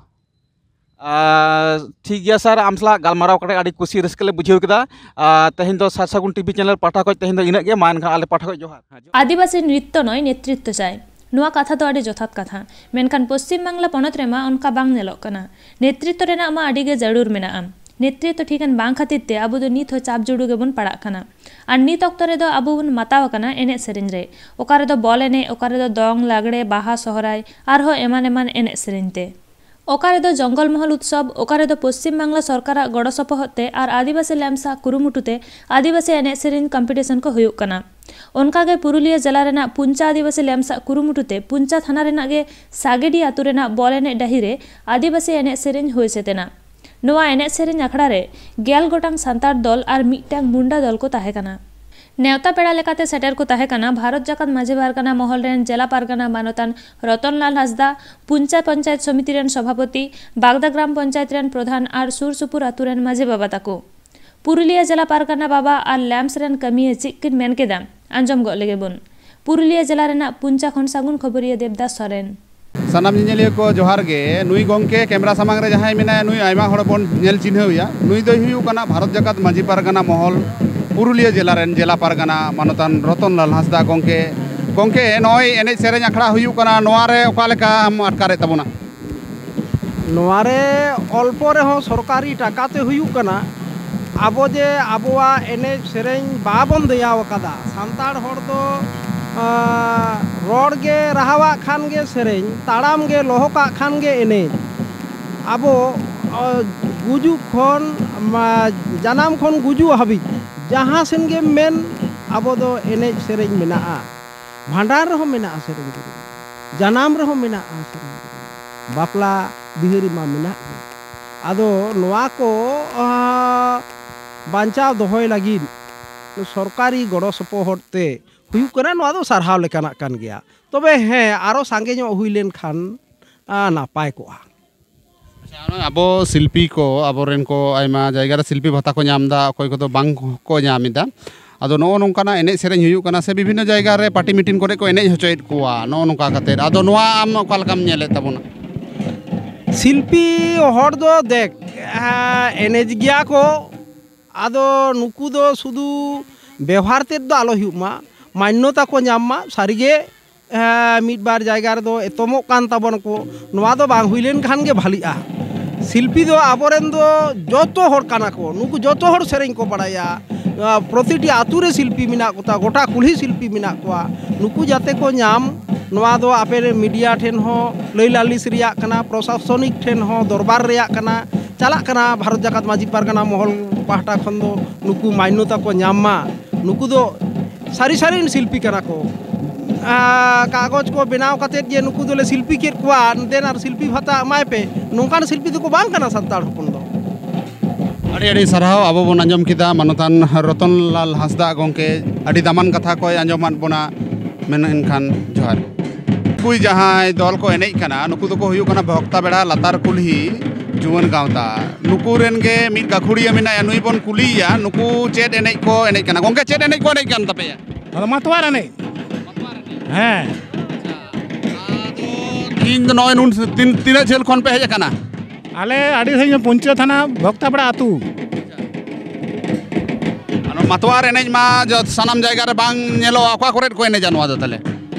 ᱟᱨ ᱴᱷᱤᱠ ᱜᱮᱭᱟ ᱥᱟᱨ, ᱟᱢ ᱥᱟᱞᱟᱜ ᱜᱟᱞᱢᱟᱨᱟᱣ ᱠᱟᱛᱮ ᱟᱹᱰᱤ ᱠᱩᱥᱤ ᱨᱟᱹᱥᱠᱟᱹ ᱞᱮ ᱵᱩᱡᱷᱟᱹᱣ ᱠᱮᱫᱟ᱾ ᱟᱨ ᱛᱮᱦᱮᱧ ᱫᱚ ᱥᱟᱨ ᱥᱟᱹᱜᱩᱱ ᱴᱤᱵᱷᱤ ᱪᱮᱱᱮᱞ ᱯᱟᱦᱴᱟ ᱠᱷᱚᱱ ᱛᱮᱦᱮᱧ ᱫᱚ ᱤᱱᱟᱹᱜ ᱜᱮ᱾ ᱢᱟ ᱮᱱᱠᱷᱟᱱ ᱟᱞᱮ ᱯᱟᱦᱴᱟ ᱠᱷᱚᱱ ᱡᱚᱦᱟᱨ᱾ ᱟᱹᱫᱤᱵᱟᱹᱥᱤ ᱱᱨᱤᱛᱛᱚ ᱱᱚᱭ ᱱᱮᱛᱨᱤᱛᱛᱚ ᱪᱟᱭ, ᱱᱚᱣᱟ ᱠᱟᱛᱷᱟ ᱫᱚ ᱟᱹᱰᱤ ᱡᱚᱛᱷᱟᱛ ᱠᱟᱛᱷᱟ᱾ ᱢᱮᱱᱠᱷᱟᱱ ᱯᱚᱥᱪᱤᱢ ᱵᱟᱝᱞᱟ ᱯᱚᱱᱚᱛ ᱨᱮᱢᱟ ᱚᱱᱠᱟ ᱵᱟᱝ ᱧᱮᱞᱚᱜ ᱠᱟᱱᱟ᱾ ᱱᱮᱛᱨᱤᱛᱛᱚ ᱨᱮᱱᱟᱜ ᱢᱟ ᱟᱹᱰᱤ ᱜᱮ ᱡᱟᱹᱨᱩᱲ ᱢᱮᱱᱟᱜᱼᱟ᱾ ᱱᱮᱛᱨᱤᱛᱛᱚ ᱴᱷᱤᱠᱟᱹᱱ ᱵᱟᱝ ᱠᱷᱟᱹᱛᱤᱨ ᱛᱮ ᱟᱵᱚ ᱫᱚ ᱱᱤᱛ ᱦᱚᱸ ᱪᱟᱯ ᱡᱩᱲᱩ ᱜᱮᱵᱚᱱ ᱯᱟᱲᱟᱜ ᱠᱟᱱᱟ᱾ ᱟᱨ ᱱᱤᱛ ᱚᱠᱛᱚ ᱨᱮᱫᱚ ᱟᱵᱚ ᱵᱚᱱ ᱢᱟᱛᱟᱣ ᱟᱠᱟᱱᱟ ᱮᱱᱮᱡ ᱥᱮᱨᱮᱧ ᱨᱮ᱾ ᱚᱠᱟ ᱨᱮᱫᱚ ᱵᱚᱞ ᱮᱱᱮᱡ, ᱚᱠᱟ ᱨᱮᱫᱚ ᱫᱚᱝ, ᱞᱟᱜᱽᱲᱮ, ᱵᱟᱦᱟ, ᱥᱚᱦᱨᱟᱭ, ᱟᱨᱦᱚᱸ ᱮᱢᱟᱱ ᱮᱢᱟᱱ ᱮᱱᱮᱡ ᱥᱮᱨᱮᱧ ᱛᱮ᱾ ᱚᱠᱟ ᱨᱮᱫᱚ ᱡᱚᱝᱜᱚᱞ ᱢᱚᱦᱚᱞ ᱩᱛᱥᱚᱵᱽ, ᱚᱠᱟ ᱨᱮᱫᱚ ᱯᱚᱥᱪᱤᱢ ᱵᱟᱝᱞᱟ ᱥᱚᱨᱠᱟᱨᱟᱜ ᱜᱚᱲᱚ ᱥᱚᱯᱚᱦᱚᱫ ᱛᱮ ᱟᱨ ᱟᱹᱫᱤᱵᱟᱹᱥᱤ ᱞᱮᱢᱥᱟᱜ ᱠᱩᱨᱩᱢᱩᱴᱩ ᱛᱮ ᱟᱹᱫᱤᱵᱟᱹᱥᱤ ᱮᱱᱮᱡ ᱥᱮᱨᱮᱧ ᱠᱚᱢᱯᱤᱴᱤᱥᱚᱱ ᱠᱚ ᱦᱩᱭᱩᱜ ᱠᱟᱱᱟ᱾ ᱚᱱᱠᱟᱜᱮ ᱯᱩᱨᱩᱞᱤᱭᱟᱹ ᱡᱮᱞᱟ ᱨᱮᱱᱟᱜ ᱯᱩᱧᱪᱟ ᱟᱹᱫᱤᱵᱟᱹᱥᱤ ᱞᱮᱢᱥᱟᱜ ᱠᱩᱨᱩᱢᱩᱴᱩ ᱛᱮ ᱯᱩᱧᱪᱟ ᱛᱷᱟᱱᱟ ᱨᱮᱱᱟᱜ ᱜᱮ ᱥᱟᱜᱮᱰᱤ ᱟᱹᱛᱩ ᱨᱮᱱᱟᱜ ᱵᱚᱞ ᱮᱱᱮᱡ ᱰᱟᱹᱦᱤ ᱨᱮ ᱟᱹᱫᱤᱵᱟᱹᱥᱤ ᱮᱱᱮᱡ ᱥᱮᱨᱮᱧ ᱦᱩᱭ ᱥᱟᱹᱛ ᱮᱱᱟ᱾ ᱱᱚᱣᱟ ᱮᱱᱮᱡ ᱥᱮᱨᱮᱧ ᱟᱠᱷᱲᱟ ᱨᱮ ᱜᱮᱞ ᱜᱚᱴᱟᱝ ᱥᱟᱱᱛᱟᱲ ᱫᱚᱞ ᱟᱨ ᱢᱤᱫᱴᱟᱝ ᱢᱩᱱᱰᱟ ᱫᱚᱞ ᱠᱚ ᱛᱟᱦᱮᱸ ᱠᱟᱱᱟ᱾ ᱱᱮᱣᱛᱟ ᱯᱮᱲᱟ ᱞᱮᱠᱟᱛᱮ ᱥᱮᱴᱮᱨ ᱠᱚ ᱛᱟᱦᱮᱸ ᱠᱟᱱᱟ ᱵᱷᱟᱨᱚᱛ ᱡᱟᱠᱟᱛ ᱢᱟᱹᱡᱷᱤ ᱯᱟᱨᱜᱟᱱᱟ ᱢᱚᱦᱚᱞ ᱨᱮᱱ ᱡᱮᱞᱟ ᱯᱟᱨᱜᱟᱱᱟ ᱢᱟᱱᱚᱛᱟᱱ ᱨᱚᱛᱚᱱᱞᱟᱞ ᱦᱟᱸᱥᱫᱟ, ᱯᱩᱧᱪᱟ ᱯᱚᱧᱪᱟᱭᱮᱛ ᱥᱚᱢᱤᱛᱤ ᱨᱮᱱ ᱥᱚᱵᱷᱟᱯᱚᱛᱤ, ᱵᱟᱜᱽᱫᱟ ᱜᱨᱟᱢ ᱯᱚᱧᱪᱟᱭᱮᱛ ᱨᱮᱱ ᱯᱨᱚᱫᱷᱟᱱ ᱟᱨ ᱥᱩᱨ ᱥᱩᱯᱩᱨ ᱟᱹᱛᱩ ᱨᱮᱱ ᱢᱟᱹᱡᱷᱤ ᱵᱟᱵᱟ ᱛᱟᱠᱚ᱾ ᱯᱩᱨᱩᱞᱤᱭᱟᱹ ᱡᱮᱞᱟ ᱯᱟᱨᱜᱟᱱᱟ ᱵᱟᱵᱟ ᱟᱨ ᱞᱟᱢᱯᱥ ᱨᱮᱱ ᱠᱟᱹᱢᱤᱭᱟᱹ ᱪᱮᱫ ᱠᱤᱱ ᱢᱮᱱ ᱠᱮᱫᱟ, ᱟᱸᱡᱚᱢ ᱜᱚᱫ ᱞᱮᱜᱮ ᱵᱚᱱ᱾ ᱯᱩᱨᱩᱞᱤᱭᱟᱹ ᱡᱮᱞᱟ ᱨᱮᱱᱟᱜ ᱯᱩᱧᱪᱟ ᱠᱷᱚᱱ ᱥᱟᱹᱜᱩᱱ ᱠᱷᱚᱵᱚᱨᱤᱭᱟᱹ ᱫᱮᱵᱫᱟᱥ ᱥᱚᱨᱮᱱ᱾ ᱥᱟᱱᱟᱢ ᱧᱮᱧᱮᱞᱤᱭᱟᱹ ᱠᱚ ᱡᱚᱦᱟᱨ ᱜᱮ᱾ ᱱᱩᱭ ᱜᱚᱢᱠᱮ ᱠᱮᱢᱮᱨᱟ ᱥᱟᱢᱟᱝ ᱨᱮ ᱡᱟᱦᱟᱸᱭ ᱢᱮᱱᱟᱭᱟ, ᱱᱩᱭ ᱟᱭᱢᱟ ᱦᱚᱲ ᱵᱚᱱ ᱧᱮᱞ ᱪᱤᱱᱦᱟᱹᱣ ᱮᱭᱟ᱾ ᱱᱩᱭ ᱫᱚᱭ ᱦᱩᱭᱩᱜ ᱠᱟᱱᱟ ᱵᱷᱟᱨᱚᱛ ᱡᱟᱠᱟᱛ ᱢᱟᱹᱡᱷᱤ ᱯᱟᱨᱜᱟᱱᱟ ᱢᱚᱦᱚᱞ ᱯᱩᱨᱩᱞᱤᱭᱟᱹ ᱡᱮᱞᱟ ᱨᱮᱱ ᱡᱮᱞᱟ ᱯᱟᱨᱜᱟᱱᱟ ᱢᱟᱱᱚᱛᱟᱱ ᱨᱚᱛᱚᱱ ᱞᱟᱞ ᱦᱟᱸᱥᱫᱟ ᱜᱚᱢᱠᱮ᱾ ᱜᱚᱢᱠᱮ, ᱱᱚᱜᱼᱚᱭ ᱮᱱᱮᱡ ᱥᱮᱨᱮᱧ ᱟᱠᱷᱲᱟ ᱦᱩᱭᱩᱜ ᱠᱟᱱᱟ, ᱱᱚᱣᱟ ᱨᱮ ᱚᱠᱟ ᱞᱮᱠᱟᱢ ᱟᱴᱠᱟᱨᱮᱫ ᱛᱟᱵᱚᱱᱟ? ᱱᱚᱣᱟ ᱨᱮ ᱚᱞᱯᱚ ᱨᱮᱦᱚᱸ ᱥᱚᱨᱠᱟᱨᱤ ᱴᱟᱠᱟ ᱛᱮ ᱦᱩᱭᱩᱜ ᱠᱟᱱᱟ᱾ ᱟᱵᱚ ᱡᱮ ᱟᱵᱚᱣᱟᱜ ᱮᱱᱮᱡ ᱥᱮᱨᱮᱧ ᱵᱟᱵᱚᱱ ᱫᱮᱭᱟᱣ ᱟᱠᱟᱫᱟ, ᱥᱟᱱᱛᱟᱲ ᱦᱚᱲ ᱫᱚ, ᱟᱸ, ᱨᱚᱲ ᱜᱮ ᱨᱟᱦᱟᱣᱟᱜ ᱠᱷᱟᱱ ᱜᱮ ᱥᱮᱨᱮᱧ, ᱛᱟᱲᱟᱢ ᱜᱮ ᱞᱚᱦᱚᱠᱟᱜ ᱠᱷᱟᱱ ᱜᱮ ᱮᱱᱮᱡ᱾ ᱟᱵᱚ, ᱟᱸ, ᱜᱩᱡᱩᱜ ᱠᱷᱚᱱ, ᱢᱟ, ᱡᱟᱱᱟᱢ ᱠᱷᱚᱱ ᱜᱩᱡᱩᱜ ᱦᱟᱹᱵᱤᱡ ᱡᱟᱦᱟᱸ ᱥᱮᱱ ᱜᱮᱢ ᱢᱮᱱ, ᱟᱵᱚ ᱫᱚ ᱮᱱᱮᱡ ᱥᱮᱨᱮᱧ ᱢᱮᱱᱟᱜᱼᱟ᱾ ᱵᱷᱟᱸᱰᱟᱱ ᱨᱮᱦᱚᱸ ᱢᱮᱱᱟᱜᱼᱟ ᱥᱮᱨᱮᱧ ᱫᱩᱨᱟᱹᱝ, ᱡᱟᱱᱟᱢ ᱨᱮᱦᱚᱸ ᱢᱮᱱᱟᱜᱼᱟ ᱥᱮᱨᱮᱧ ᱫᱩᱨᱟᱹᱝ, ᱵᱟᱯᱞᱟ ᱵᱤᱦᱟᱹ ᱨᱮᱢᱟ ᱢᱮᱱᱟᱜ ᱜᱮ᱾ ᱟᱫᱚ ᱱᱚᱣᱟ ᱠᱚ, ᱟᱸ, ᱵᱟᱧᱪᱟᱣ ᱫᱚᱦᱚᱭ ᱞᱟᱹᱜᱤᱫ ᱥᱚᱨᱠᱟᱨᱤ ᱜᱚᱲᱚ ᱥᱚᱯᱚᱦᱚᱫ ᱛᱮ ᱦᱩᱭᱩᱜ ᱠᱟᱱᱟ, ᱱᱚᱣᱟ ᱫᱚ ᱥᱟᱨᱦᱟᱣ ᱞᱮᱠᱟᱱᱟᱜ ᱠᱟᱱ ᱜᱮᱭᱟ᱾ ᱛᱚᱵᱮ ᱦᱮᱸ, ᱟᱨᱚ ᱥᱟᱸᱜᱮ ᱧᱚᱜ ᱦᱩᱭ ᱞᱮᱱᱠᱷᱟᱱ, ᱟᱸ, ᱱᱟᱯᱟᱭ ᱠᱚᱜᱼᱟ᱾ ᱟᱪᱪᱷᱟ, ᱱᱚᱜᱼᱚᱭ ᱟᱵᱚ ᱥᱤᱞᱯᱤ ᱠᱚ, ᱟᱵᱚᱨᱮᱱ ᱠᱚ ᱟᱭᱢᱟ ᱡᱟᱭᱜᱟ ᱨᱮ ᱥᱤᱞᱯᱤ ᱵᱷᱟᱛᱟ ᱠᱚ ᱧᱟᱢ ᱮᱫᱟ, ᱚᱠᱚᱭ ᱠᱚᱫᱚ ᱵᱟᱝ ᱠᱚ ᱧᱟᱢ ᱮᱫᱟ᱾ ᱟᱫᱚ ᱱᱚᱜᱼᱚ ᱱᱚᱝᱠᱟᱱᱟᱜ ᱮᱱᱮᱡ ᱥᱮᱨᱮᱧ ᱦᱩᱭᱩᱜ ᱠᱟᱱᱟ ᱥᱮ ᱵᱤᱵᱷᱤᱱᱱᱚ ᱡᱟᱭᱜᱟ ᱨᱮ ᱯᱟᱨᱴᱤ ᱢᱤᱴᱤᱝ ᱠᱚᱨᱮ ᱠᱚ ᱮᱱᱮᱡ ᱦᱚᱪᱚᱭᱮᱫ ᱠᱚᱣᱟ, ᱱᱚᱜᱼᱚ ᱱᱚᱝᱠᱟ ᱠᱟᱛᱮᱫ᱾ ᱟᱫᱚ ᱱᱚᱣᱟ ᱟᱢ ᱚᱠᱟ ᱞᱮᱠᱟᱢ ᱧᱮᱞᱮᱫ ᱛᱟᱵᱚᱱᱟ? ᱥᱤᱞᱯᱤ ᱦᱚᱲ ᱫᱚ ᱫᱮᱠ, ᱮᱸ, ᱮᱱᱮᱡ ᱜᱮᱭᱟ ᱠᱚ, ᱟᱫᱚ ᱱᱩᱠᱩ ᱫᱚ ᱥᱩᱫᱷᱩ ᱵᱮᱣᱦᱟᱨ ᱛᱮᱫ ᱫᱚ ᱟᱞᱚ ᱦᱩᱭᱩᱜ ᱢᱟ, ᱢᱟᱱᱱᱚᱛᱟ ᱠᱚ ᱧᱟᱢ ᱢᱟ᱾ ᱥᱟᱹᱨᱤᱜᱮ, ᱮᱸ, ᱢᱤᱫ ᱵᱟᱨ ᱡᱟᱭᱜᱟ ᱨᱮᱫᱚ ᱮᱛᱚᱢᱚᱜ ᱠᱟᱱ ᱛᱟᱵᱚᱱᱟ ᱠᱚ᱾ ᱱᱚᱣᱟ ᱫᱚ ᱵᱟᱝ ᱦᱩᱭ ᱞᱮᱱ ᱠᱷᱟᱱ ᱜᱮ ᱵᱷᱟᱹᱞᱤᱜᱼᱟ᱾ ᱥᱤᱞᱯᱤ ᱫᱚ ᱟᱵᱚᱨᱮᱱ ᱫᱚ ᱡᱚᱛᱚ ᱦᱚᱲ ᱠᱟᱱᱟ ᱠᱚ, ᱱᱩᱠᱩ ᱡᱚᱛᱚ ᱦᱚᱲ ᱥᱮᱨᱮᱧ ᱠᱚ ᱵᱟᱲᱟᱭᱟ᱾ ᱟᱸ, ᱯᱨᱚᱛᱤᱴᱤ ᱟᱹᱛᱩ ᱨᱮ ᱥᱤᱞᱯᱤ ᱢᱮᱱᱟᱜ ᱠᱚᱛᱟ, ᱜᱚᱴᱟ ᱠᱩᱞᱦᱤ ᱥᱤᱞᱯᱤ ᱢᱮᱱᱟᱜ ᱠᱚᱣᱟ᱾ ᱱᱩᱠᱩ ᱡᱟᱛᱮ ᱠᱚ ᱧᱟᱢ, ᱱᱚᱣᱟ ᱫᱚ ᱟᱯᱮ ᱢᱤᱰᱤᱭᱟ ᱴᱷᱮᱱ ᱦᱚᱸ ᱞᱟᱹᱭ ᱞᱟᱹᱞᱤᱥ ᱨᱮᱭᱟᱜ ᱠᱟᱱᱟ, ᱯᱨᱚᱥᱟᱥᱚᱱᱤᱠ ᱴᱷᱮᱱ ᱦᱚᱸ ᱫᱚᱨᱵᱟᱨ ᱨᱮᱭᱟᱜ ᱠᱟᱱᱟ, ᱪᱟᱞᱟᱜ ᱠᱟᱱᱟ ᱵᱷᱟᱨᱚᱛ ᱡᱟᱠᱟᱛ ᱢᱟᱹᱡᱷᱤ ᱯᱟᱨᱜᱟᱱᱟ ᱢᱚᱦᱚᱞ ᱯᱟᱦᱴᱟ ᱠᱷᱚᱱ ᱫᱚ ᱱᱩᱠᱩ ᱢᱟᱱᱱᱚᱛᱟ ᱠᱚ ᱧᱟᱢ ᱢᱟ᱾ ᱱᱩᱠᱩ ᱫᱚ ᱥᱟᱹᱨᱤ ᱥᱟᱹᱨᱤ ᱨᱮᱱ ᱥᱤᱞᱯᱤ ᱠᱟᱱᱟ ᱠᱚ᱾ ᱟᱨ ᱠᱟᱜᱚᱡᱽ ᱠᱚ ᱵᱮᱱᱟᱣ ᱠᱟᱛᱮᱫ ᱡᱮ ᱱᱩᱠᱩ ᱫᱚᱞᱮ ᱥᱤᱞᱯᱤ ᱠᱮᱫ ᱠᱚᱣᱟ, ᱫᱮᱱ ᱟᱨ ᱥᱤᱞᱯᱤ ᱵᱷᱟᱛᱟ ᱮᱢᱟᱭ ᱯᱮ, ᱱᱚᱝᱠᱟᱱ ᱥᱤᱞᱯᱤ ᱫᱚᱠᱚ ᱵᱟᱝ ᱠᱟᱱᱟ ᱥᱟᱱᱛᱟᱲ ᱦᱚᱯᱚᱱ ᱫᱚ᱾ ᱟᱹᱰᱤ ᱟᱹᱰᱤ ᱥᱟᱨᱦᱟᱣ᱾ ᱟᱵᱚ ᱵᱚᱱ ᱟᱸᱡᱚᱢ ᱠᱮᱫᱟ ᱢᱟᱱᱚᱛᱟᱱ ᱨᱚᱛᱚᱱ ᱞᱟᱞ ᱦᱟᱸᱥᱫᱟ ᱜᱚᱢᱠᱮ ᱟᱹᱰᱤ ᱫᱟᱢᱟᱱ ᱠᱟᱛᱷᱟ ᱠᱚᱭ ᱟᱸᱡᱚᱢᱟᱫ ᱵᱚᱱᱟ, ᱢᱮᱱ ᱮᱱᱠᱷᱟᱱ ᱡᱚᱦᱟᱨ᱾ ᱱᱩᱠᱩ ᱡᱟᱦᱟᱸᱭ ᱫᱚᱞ ᱠᱚ ᱮᱱᱮᱡ ᱠᱟᱱᱟ, ᱱᱩᱠᱩ ᱫᱚᱠᱚ ᱦᱩᱭᱩᱜ ᱠᱟᱱᱟ ᱵᱷᱚᱠᱛᱟ ᱵᱮᱲᱟ ᱞᱟᱛᱟᱨ ᱠᱩᱞᱦᱤ ᱡᱩᱣᱟᱹᱱ ᱜᱟᱶᱛᱟ, ᱱᱩᱠᱩ ᱨᱮᱱ ᱜᱮ ᱢᱤᱫ ᱜᱟᱹᱠᱷᱩᱲᱤᱭᱟᱹ ᱢᱮᱱᱟᱭᱟ, ᱱᱩᱭ ᱵᱚᱱ ᱠᱩᱞᱤᱭᱮᱭᱟ, ᱱᱩᱠᱩ ᱪᱮᱫ ᱮᱱᱮᱡ ᱠᱚ ᱮᱱᱮᱡ ᱠᱟᱱᱟ? ᱜᱚᱢᱠᱮ, ᱪᱮᱫ ᱮᱱᱮᱡ ᱠᱚ ᱮᱱᱮᱡ ᱠᱟᱱ ᱛᱟᱯᱮᱭᱟ? ᱚᱱᱟ ᱢᱟᱛᱣᱟᱨ ᱮᱱᱮᱡ᱾ ᱦᱮᱸ᱾ ᱟᱫᱚ ᱛᱤᱦᱤᱧ ᱫᱚ ᱱᱚᱜᱼᱚᱭ ᱱᱩᱱ ᱛᱤᱱ- ᱛᱤᱱᱟᱹᱜ ᱡᱷᱟᱹᱞ ᱠᱷᱚᱱ ᱯᱮ ᱦᱮᱡ ᱟᱠᱟᱱᱟ? ᱟᱞᱮ ᱟᱹᱰᱤ ᱥᱟᱺᱜᱤᱧ, ᱯᱩᱧᱪᱟᱹ ᱛᱷᱟᱱᱟ, ᱵᱷᱚᱠᱛᱟᱯᱟᱲᱟ ᱟᱹᱛᱩ᱾ ᱟᱨ ᱱᱚᱣᱟ ᱢᱟᱛᱣᱟᱨ ᱮᱱᱮᱡ ᱢᱟ ᱡᱚ- ᱥᱟᱱᱟᱢ ᱡᱟᱭᱜᱟ ᱨᱮ ᱵᱟᱝ ᱧᱮᱞᱚᱜᱼᱟ, ᱚᱠᱟ ᱠᱚᱨᱮ ᱠᱚ ᱮᱱᱮᱡᱟ ᱱᱚᱣᱟ ᱫᱚ ᱛᱟᱦᱞᱮ?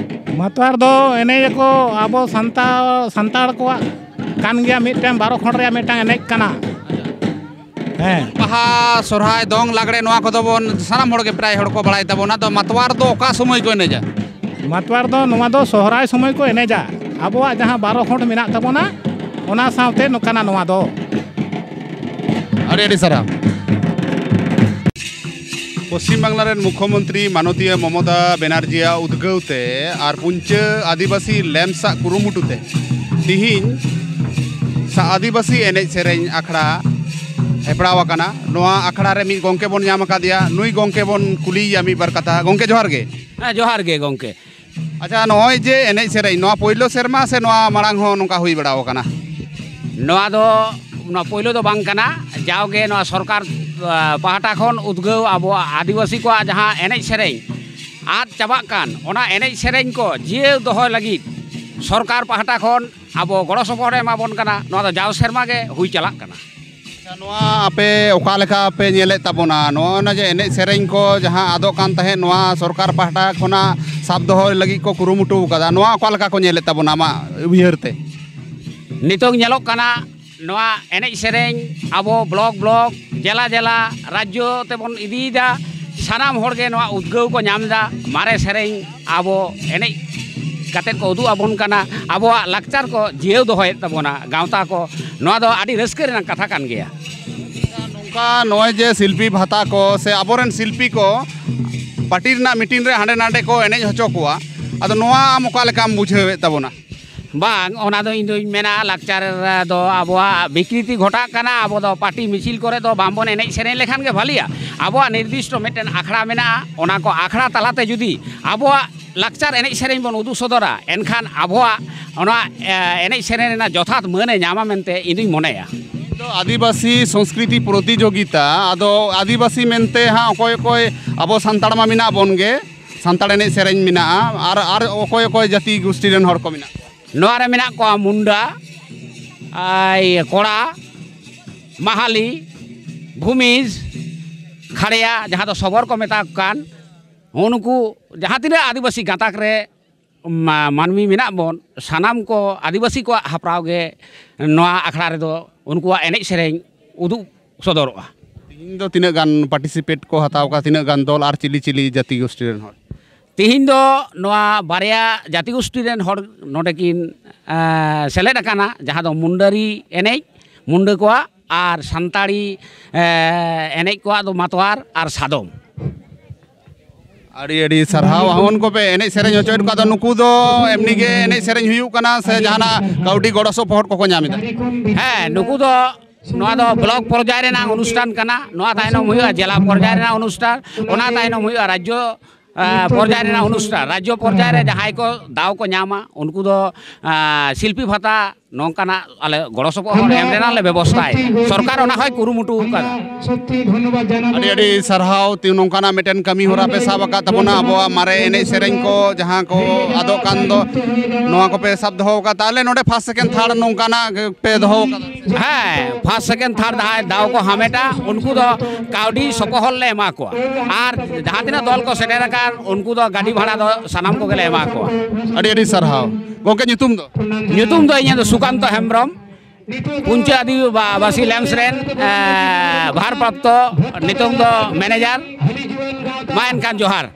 ᱢᱟᱛᱣᱟᱨ ᱫᱚ ᱮᱱᱮᱡ ᱟᱠᱚ ᱟᱵᱚ ᱥᱟᱱᱛᱟᱲ, ᱥᱟᱱᱛᱟᱲ ᱠᱚᱣᱟᱜ ᱠᱟᱱ ᱜᱮᱭᱟ, ᱢᱤᱫᱴᱮᱱ ᱵᱟᱨᱚ ᱠᱷᱚᱸᱰ ᱨᱮᱭᱟᱜ ᱢᱤᱫᱴᱟᱝ ᱮᱱᱮᱡ ᱠᱟᱱᱟ᱾ ᱦᱮᱸ᱾ ᱵᱟᱦᱟ, ᱥᱚᱨᱦᱟᱭ, ᱫᱚᱝ, ᱞᱟᱜᱽᱲᱮ, ᱱᱚᱣᱟ ᱠᱚᱫᱚ ᱵᱚᱱ ᱥᱟᱱᱟᱢ ᱦᱚᱲᱜᱮ ᱯᱨᱟᱭ ᱦᱚᱲ ᱠᱚ ᱵᱟᱲᱟᱭ ᱛᱟᱵᱚᱱᱟ᱾ ᱟᱫᱚ ᱢᱟᱛᱣᱟᱨ ᱫᱚ ᱚᱠᱟ ᱥᱚᱢᱚᱭ ᱠᱚ ᱮᱱᱮᱡᱟ? ᱢᱟᱛᱣᱟᱨ ᱫᱚ ᱱᱚᱣᱟ ᱫᱚ ᱥᱚᱦᱨᱟᱭ ᱥᱚᱢᱚᱭ ᱠᱚ ᱮᱱᱮᱡᱟ᱾ ᱟᱵᱚᱣᱟᱜ ᱡᱟᱦᱟᱸ ᱵᱟᱨᱚ ᱠᱷᱚᱸᱰ ᱢᱮᱱᱟᱜ ᱛᱟᱵᱚᱱᱟ, ᱚᱱᱟ ᱥᱟᱶᱛᱮ ᱱᱚᱝᱠᱟᱱᱟ ᱱᱚᱣᱟ ᱫᱚ᱾ ᱟᱹᱰᱤ ᱟᱹᱰᱤ ᱥᱟᱨᱦᱟᱣ᱾ ᱯᱚᱥᱪᱤᱢ ᱵᱟᱝᱞᱟ ᱨᱮᱱ ᱢᱩᱠᱷᱭᱚᱢᱚᱱᱛᱨᱤ ᱢᱟᱱᱚᱛᱤᱭᱟᱹ ᱢᱚᱢᱚᱛᱟ ᱵᱮᱱᱟᱨᱡᱤᱭᱟᱜ ᱩᱫᱽᱜᱟᱹᱣ ᱛᱮ ᱟᱨ ᱯᱩᱧᱪᱟᱹ ᱟᱹᱫᱤᱵᱟᱹᱥᱤ ᱞᱮᱢᱯᱥ ᱟᱜ ᱠᱩᱨᱩᱢᱩᱴᱩ ᱛᱮ ᱛᱤᱦᱤᱧ ᱥᱟ- ᱟᱹᱫᱤᱵᱟᱹᱥᱤ ᱮᱱᱮᱡ ᱥᱮᱨᱮᱧ ᱟᱠᱷᱲᱟ ᱦᱮᱯᱲᱟᱣ ᱟᱠᱟᱱᱟ᱾ ᱱᱚᱣᱟ ᱟᱠᱷᱲᱟ ᱨᱮ ᱢᱤᱫ ᱜᱚᱢᱠᱮ ᱵᱚᱱ ᱧᱟᱢ ᱟᱠᱟᱫᱮᱭᱟ, ᱱᱩᱭ ᱜᱚᱢᱠᱮ ᱵᱚᱱ ᱠᱩᱞᱤᱭᱮᱭᱟ ᱢᱤᱫ ᱵᱟᱨ ᱠᱟᱛᱷᱟ᱾ ᱜᱚᱢᱠᱮ, ᱡᱚᱦᱟᱨ ᱜᱮ᱾ ᱦᱮᱸ, ᱡᱚᱦᱟᱨ ᱜᱮ ᱜᱚᱢᱠᱮ᱾ ᱟᱪᱪᱷᱟ, ᱱᱚᱜᱼᱚᱭ ᱡᱮ ᱮᱱᱮᱡ ᱥᱮᱨᱮᱧ, ᱱᱚᱣᱟ ᱯᱳᱭᱞᱳ ᱥᱮᱨᱢᱟ ᱥᱮ ᱱᱚᱣᱟ ᱢᱟᱲᱟᱝ ᱦᱚᱸ ᱱᱚᱝᱠᱟ ᱦᱩᱭ ᱵᱟᱲᱟ ᱟᱠᱟᱱᱟ? ᱱᱚᱣᱟ ᱫᱚ ᱱᱚᱣᱟ ᱯᱳᱭᱞᱳ ᱫᱚ ᱵᱟᱝ ᱠᱟᱱᱟ᱾ ᱡᱟᱣᱜᱮ ᱱᱚᱣᱟ ᱥᱚᱨᱠᱟᱨ ᱟ, ᱯᱟᱦᱴᱟ ᱠᱷᱚᱱ ᱩᱫᱽᱜᱟᱹᱣ ᱟᱵᱚᱣᱟᱜ ᱟᱹᱫᱤᱵᱟᱹᱥᱤ ᱠᱚᱣᱟᱜ ᱡᱟᱦᱟᱸ ᱮᱱᱮᱡ ᱥᱮᱨᱮᱧ ᱟᱫ ᱪᱟᱵᱟᱜ ᱠᱟᱱ, ᱚᱱᱟ ᱮᱱᱮᱡ ᱥᱮᱨᱮᱧ ᱠᱚ ᱡᱤᱭᱟᱹᱣ ᱫᱚᱦᱚᱭ ᱞᱟᱹᱜᱤᱫ ᱥᱚᱨᱠᱟᱨ ᱯᱟᱦᱴᱟ ᱠᱷᱚᱱ ᱟᱵᱚ ᱜᱚᱲᱚ ᱥᱚᱯᱚᱦᱚᱫ ᱮ ᱮᱢᱟ ᱵᱚᱱ ᱠᱟᱱᱟ᱾ ᱱᱚᱣᱟ ᱫᱚ ᱡᱟᱣ ᱥᱮᱨᱢᱟ ᱜᱮ ᱦᱩᱭ ᱪᱟᱞᱟᱜ ᱠᱟᱱᱟ᱾ ᱟᱪᱪᱷᱟ, ᱱᱚᱣᱟ ᱟᱯᱮ ᱚᱠᱟ ᱞᱮᱠᱟ ᱯᱮ ᱧᱮᱞᱮᱫ ᱛᱟᱵᱚᱱᱟ? ᱱᱚᱜᱼᱚᱭ ᱱᱟ ᱡᱮ ᱮᱱᱮᱡ ᱥᱮᱨᱮᱧ ᱠᱚ ᱡᱟᱦᱟᱸ ᱟᱫᱚᱜ ᱠᱟᱱ ᱛᱟᱦᱮᱸᱫ, ᱱᱚᱣᱟ ᱥᱚᱨᱠᱟᱨ ᱯᱟᱦᱴᱟ ᱠᱷᱚᱱᱟᱜ ᱥᱟᱵ ᱫᱚᱦᱚᱭ ᱞᱟᱹᱜᱤᱫ ᱠᱚ ᱠᱩᱨᱩᱢᱩᱴᱩ ᱟᱠᱟᱫᱟ, ᱱᱚᱣᱟ ᱚᱠᱟ ᱞᱮᱠᱟ ᱠᱚ ᱧᱮᱞᱮᱫ ᱛᱟᱵᱚᱱᱟ ᱟᱢᱟᱜ ᱩᱭᱦᱟᱹᱨ ᱛᱮ? ᱱᱤᱛᱚᱝ ᱧᱮᱞᱚᱜ ᱠᱟᱱᱟ, ᱱᱚᱣᱟ ᱮᱱᱮᱡ ᱥᱮᱨᱮᱧ ᱟᱵᱚ ᱵᱞᱚᱠ ᱵᱞᱚᱠ, ᱡᱮᱞᱟ ᱡᱮᱞᱟ, ᱨᱟᱡᱽᱡᱚ ᱛᱮᱵᱚᱱ ᱤᱫᱤᱭᱮᱫᱟ᱾ ᱥᱟᱱᱟᱢ ᱦᱚᱲᱜᱮ ᱱᱚᱣᱟ ᱩᱫᱽᱜᱟᱹᱣ ᱠᱚ ᱧᱟᱢ ᱮᱫᱟ᱾ ᱢᱟᱨᱮ ᱥᱮᱨᱮᱧ ᱟᱵᱚ ᱮᱱᱮᱡ ᱠᱟᱛᱮᱫ ᱠᱚ ᱩᱫᱩᱜ ᱟᱵᱚᱱ ᱠᱟᱱᱟ, ᱟᱵᱚᱣᱟᱜ ᱞᱟᱠᱪᱟᱨ ᱠᱚ ᱡᱤᱭᱟᱹᱣ ᱫᱚᱦᱚᱭᱮᱫ ᱛᱟᱵᱚᱱᱟ ᱜᱟᱶᱛᱟ ᱠᱚ᱾ ᱱᱚᱣᱟ ᱫᱚ ᱟᱹᱰᱤ ᱨᱟᱹᱥᱠᱟᱹ ᱨᱮᱱᱟᱜ ᱠᱟᱛᱷᱟ ᱠᱟᱱ ᱜᱮᱭᱟ᱾ ᱱᱚᱝᱠᱟ ᱱᱚᱜᱼᱚᱭ ᱡᱮ ᱥᱤᱞᱯᱤ ᱵᱷᱟᱛᱟ ᱠᱚ ᱥᱮ ᱟᱵᱚᱨᱮᱱ ᱥᱤᱞᱯᱤ ᱠᱚ ᱯᱟᱨᱴᱤ ᱨᱮᱱᱟᱜ ᱢᱤᱴᱤᱝ ᱨᱮ ᱦᱟᱸᱰᱮ ᱱᱟᱰᱮ ᱠᱚ ᱮᱱᱮᱡ ᱦᱚᱪᱚ ᱠᱚᱣᱟ, ᱟᱫᱚ ᱱᱚᱣᱟ ᱟᱢ ᱚᱠᱟ ᱞᱮᱠᱟᱢ ᱵᱩᱡᱷᱟᱹᱣᱮᱫ ᱛᱟᱵᱚᱱᱟ? ᱵᱟᱝ, ᱚᱱᱟ ᱫᱚ ᱤᱧ ᱫᱩᱧ ᱢᱮᱱᱟ, ᱞᱟᱠᱪᱟᱨ ᱫᱚ ᱟᱵᱚᱣᱟᱜ ᱵᱤᱠᱨᱤᱛᱤ ᱜᱷᱚᱴᱟᱜ ᱠᱟᱱᱟ᱾ ᱟᱵᱚ ᱫᱚ ᱯᱟᱨᱴᱤ ᱢᱤᱪᱷᱤᱞ ᱠᱚᱨᱮ ᱫᱚ ᱵᱟᱝᱵᱚᱱ ᱮᱱᱮᱡ ᱥᱮᱨᱮᱧ ᱞᱮᱠᱷᱟᱱ ᱜᱮ ᱵᱷᱟᱹᱞᱤᱭᱟ᱾ ᱟᱵᱚᱣᱟᱜ ᱱᱤᱨᱫᱤᱥᱴᱚ ᱢᱤᱫᱴᱮᱱ ᱟᱠᱷᱲᱟ ᱢᱮᱱᱟᱜᱼᱟ, ᱚᱱᱟ ᱠᱚ ᱟᱠᱷᱲᱟ ᱛᱟᱞᱟᱛᱮ ᱡᱩᱫᱤ ᱟᱵᱚᱣᱟᱜ ᱞᱟᱠᱪᱟᱨ ᱮᱱᱮᱡ ᱥᱮᱨᱮᱧ ᱵᱚᱱ ᱩᱫᱩᱜ ᱥᱚᱫᱚᱨᱟ, ᱮᱱᱠᱷᱟᱱ ᱟᱵᱚᱣᱟᱜ ᱚᱱᱟ, ᱮ, ᱮᱱᱮᱡ ᱥᱮᱨᱮᱧ ᱨᱮᱱᱟᱜ ᱡᱚᱛᱷᱟᱛ ᱢᱟᱹᱱᱮ ᱧᱟᱢᱟ ᱢᱮᱱᱛᱮ ᱤᱧ ᱫᱩᱧ ᱢᱚᱱᱮᱭᱟ᱾ ᱫᱚ ᱟᱹᱫᱤᱵᱟᱹᱥᱤ ᱥᱚᱝᱥᱠᱨᱤᱛᱤ ᱯᱨᱚᱛᱤᱡᱳᱜᱤᱛᱟ, ᱟᱫᱚ ᱟᱹᱫᱤᱵᱟᱹᱥᱤ ᱢᱮᱱᱛᱮ ᱦᱟᱸᱜ ᱚᱠᱚᱭ ᱚᱠᱚᱭ ᱟᱵᱚ ᱥᱟᱱᱛᱟᱲ ᱢᱟ ᱢᱮᱱᱟᱜ ᱵᱚᱱ ᱜᱮ, ᱥᱟᱱᱛᱟᱲ ᱮᱱᱮᱡ ᱥᱮᱨᱮᱧ ᱢᱮᱱᱟᱜᱼᱟ, ᱟᱨ, ᱟᱨ ᱚᱠᱚᱭ ᱚᱠᱚᱭ ᱡᱟᱹᱛᱤ ᱜᱳᱥᱴᱤ ᱨᱮᱱ ᱦᱚᱲ ᱠᱚ ᱢᱮᱱᱟᱜ ᱠᱚᱣᱟ? ᱱᱚᱣᱟ ᱨᱮ ᱢᱮᱱᱟᱜ ᱠᱚᱣᱟ ᱢᱩᱱᱰᱟ, ᱟᱭ, ᱠᱚᱲᱟ, ᱢᱟᱦᱟᱞᱤ, ᱵᱷᱩᱢᱤᱡᱽ, ᱠᱷᱟᱲᱭᱟ, ᱡᱟᱦᱟᱸ ᱫᱚ ᱥᱚᱵᱚᱨ ᱠᱚ ᱢᱮᱛᱟ ᱠᱚ ᱠᱟᱱ, ᱦᱚᱸ, ᱱᱩᱠᱩ ᱡᱟᱦᱟᱸ ᱛᱤᱱᱟᱹᱜ ᱟᱹᱫᱤᱵᱟᱹᱥᱤ ᱜᱟᱛᱟᱠ ᱨᱮ ᱢᱟ-, ᱢᱟᱹᱱᱢᱤ ᱢᱮᱱᱟᱜ ᱵᱚᱱ, ᱥᱟᱱᱟᱢ ᱠᱚ ᱟᱹᱫᱤᱵᱟᱹᱥᱤ ᱠᱚᱣᱟᱜ ᱦᱟᱯᱲᱟᱣ ᱜᱮ ᱱᱚᱣᱟ ᱟᱠᱷᱲᱟ ᱨᱮᱫᱚ ᱩᱱᱠᱩᱣᱟᱜ ᱮᱱᱮᱡ ᱥᱮᱨᱮᱧ ᱩᱫᱩᱜ ᱥᱚᱫᱚᱨᱚᱜᱼᱟ᱾ ᱛᱮᱦᱮᱧ ᱫᱚ ᱛᱤᱱᱟᱹᱜ ᱜᱟᱱ ᱯᱟᱨᱴᱤᱥᱤᱯᱮᱴ ᱠᱚ ᱦᱟᱛᱟᱣ ᱠᱟᱫᱟ, ᱛᱤᱱᱟᱹᱜ ᱜᱟᱱ ᱫᱚᱞ ᱟᱨ ᱪᱤᱞᱤ ᱪᱤᱞᱤ ᱡᱟᱹᱛᱤ ᱜᱳᱥᱴᱤ ᱨᱮᱱ ᱦᱚᱲ? ᱛᱮᱦᱮᱧ ᱫᱚ ᱱᱚᱣᱟ ᱵᱟᱨᱭᱟ ᱡᱟᱹᱛᱤ ᱜᱳᱥᱴᱤ ᱨᱮᱱ ᱦᱚᱲ ᱱᱚᱰᱮ ᱠᱤᱱ, ᱮᱸ, ᱥᱮᱞᱮᱫ ᱟᱠᱟᱱᱟ, ᱡᱟᱦᱟᱸ ᱫᱚ ᱢᱩᱱᱰᱟᱹᱨᱤ ᱮᱱᱮᱡ, ᱢᱩᱱᱰᱟᱹ ᱠᱚᱣᱟᱜ, ᱟᱨ ᱥᱟᱱᱛᱟᱲᱤ, ᱮᱸ, ᱮᱱᱮᱡ ᱠᱚᱣᱟᱜ ᱫᱚ ᱢᱟᱛᱣᱟᱨ ᱟᱨ ᱥᱟᱫᱚᱢ᱾ ᱟᱹᱰᱤ ᱟᱹᱰᱤ ᱥᱟᱨᱦᱟᱣ᱾ ᱦᱚᱸᱜᱼᱚ ᱱᱩᱠᱩ ᱯᱮ ᱮᱱᱮᱡ ᱥᱮᱨᱮᱧ ᱦᱚᱪᱚᱭᱮᱫ ᱠᱚᱣᱟ, ᱟᱫᱚ ᱱᱩᱠᱩ ᱫᱚ ᱮᱢᱱᱤ ᱜᱮ ᱮᱱᱮᱡ ᱥᱮᱨᱮᱧ ᱦᱩᱭᱩᱜ ᱠᱟᱱᱟ ᱥᱮ ᱡᱟᱦᱟᱱᱟᱜ ᱠᱟᱹᱣᱰᱤ ᱜᱚᱲᱚ ᱥᱚᱯᱚᱦᱚᱫ ᱠᱚᱠᱚ ᱧᱟᱢ ᱮᱫᱟ? ᱦᱮᱸ, ᱱᱩᱠᱩ ᱫᱚ, ᱱᱚᱣᱟ ᱫᱚ ᱵᱞᱚᱠ ᱯᱚᱨᱡᱟᱭ ᱨᱮᱱᱟᱜ ᱚᱱᱩᱥᱴᱷᱟᱱ ᱠᱟᱱᱟ᱾ ᱱᱚᱣᱟ ᱛᱟᱭᱱᱚᱢ ᱦᱩᱭᱩᱜᱼᱟ ᱡᱮᱞᱟ ᱯᱚᱨᱡᱟᱭ ᱨᱮᱱᱟᱜ ᱚᱱᱩᱥᱴᱷᱟᱱ, ᱚᱱᱟ ᱛᱟᱭᱱᱚᱢ ᱦᱩᱭᱩᱜᱼᱟ ᱨᱟᱡᱽᱡᱚ, ᱟ, ᱯᱚᱨᱡᱟᱭ ᱨᱮᱱᱟᱜ ᱚᱱᱩᱥᱴᱷᱟᱱ᱾ ᱨᱟᱡᱽᱡᱚ ᱯᱚᱨᱡᱟᱭ ᱨᱮ ᱡᱟᱦᱟᱸᱭ ᱠᱚ ᱫᱟᱣ ᱠᱚ ᱧᱟᱢᱟ, ᱩᱱᱠᱩ ᱫᱚ, ᱟ, ᱥᱤᱞᱯᱤ ᱵᱷᱟᱛᱟ ᱱᱚᱝᱠᱟᱱᱟᱜ ᱟᱞᱮ ᱜᱚᱲᱚ ᱥᱚᱯᱚᱦᱚᱫ ᱮᱢ ᱨᱮᱱᱟᱜ ᱞᱮ ᱵᱮᱵᱚᱥᱛᱷᱟᱭᱟ᱾ ᱥᱚᱨᱠᱟᱨ ᱚᱱᱟ ᱦᱚᱸᱭ ᱠᱩᱨᱩᱢᱩᱴᱩ ᱟᱠᱟᱫᱟ᱾ ᱟᱹᱰᱤ ᱟᱹᱰᱤ ᱥᱟᱨᱦᱟᱣ᱾ ᱛᱤ-, ᱱᱚᱝᱠᱟᱱᱟᱜ ᱢᱤᱫᱴᱮᱱ ᱠᱟᱹᱢᱤ ᱦᱚᱨᱟ ᱯᱮ ᱥᱟᱵ ᱟᱠᱟᱫ ᱛᱟᱵᱚᱱᱟ᱾ ᱟᱵᱚᱣᱟᱜ ᱢᱟᱨᱮ ᱮᱱᱮᱡ ᱥᱮᱨᱮᱧ ᱠᱚ ᱡᱟᱦᱟᱸ ᱠᱚ ᱟᱫᱚᱜ ᱠᱟᱱ ᱫᱚ, ᱱᱚᱣᱟ ᱠᱚᱯᱮ ᱥᱟᱵ ᱫᱚᱦᱚ ᱟᱠᱟᱫ᱾ ᱛᱟᱦᱚᱞᱮ ᱱᱚᱰᱮ ᱯᱷᱟᱥᱴ, ᱥᱮᱠᱮᱱᱰ, ᱛᱷᱟᱨᱰ ᱱᱚᱝᱠᱟᱱᱟᱜ ᱯᱮ ᱫᱚᱦᱚ ᱟᱠᱟᱫᱟ? ᱦᱮᱸ, ᱯᱷᱟᱥᱴ, ᱥᱮᱠᱮᱱᱰ, ᱛᱷᱟᱨᱰ ᱡᱟᱦᱟᱸᱭ ᱫᱟᱣ ᱠᱚ ᱦᱟᱢᱮᱴᱟ, ᱩᱱᱠᱩ ᱫᱚ ᱠᱟᱹᱣᱰᱤ ᱥᱚᱯᱚᱦᱚᱫ ᱞᱮ ᱮᱢᱟ ᱠᱚᱣᱟ᱾ ᱟᱨ ᱡᱟᱦᱟᱸ ᱛᱤᱱᱟᱹᱜ ᱫᱚᱞ ᱠᱚ ᱥᱮᱴᱮᱨ ᱟᱠᱟᱱ, ᱩᱱᱠᱩ ᱫᱚ ᱜᱟᱹᱰᱤ ᱵᱷᱟᱲᱟ ᱫᱚ ᱥᱟᱱᱟᱢ ᱠᱚᱜᱮ ᱞᱮ ᱮᱢᱟ ᱠᱚᱣᱟ᱾ ᱟᱹᱰᱤ ᱟᱹᱰᱤ ᱥᱟᱨᱦᱟᱣ᱾ ᱜᱚᱢᱠᱮ, ᱧᱩᱛᱩᱢ ᱫᱚ? ᱧᱩᱛᱩᱢ ᱫᱚ ᱤᱧᱟᱹᱜ ᱫᱚ ᱥᱩᱠᱟᱱᱛᱚ ᱦᱮᱢᱵᱨᱚᱢ, ᱯᱩᱧᱪᱟᱹ ᱟᱹᱫᱤᱵᱟᱹᱥᱤ ᱞᱮᱢᱥ ᱨᱮᱱ, ᱮ, ᱵᱷᱟᱨᱯᱨᱟᱯᱛᱚ, ᱱᱤᱛᱚᱝ ᱫᱚ ᱢᱮᱱᱮᱡᱟᱨ᱾ ᱢᱟ ᱮᱱᱠᱷᱟᱱ ᱡᱚᱦᱟᱨ᱾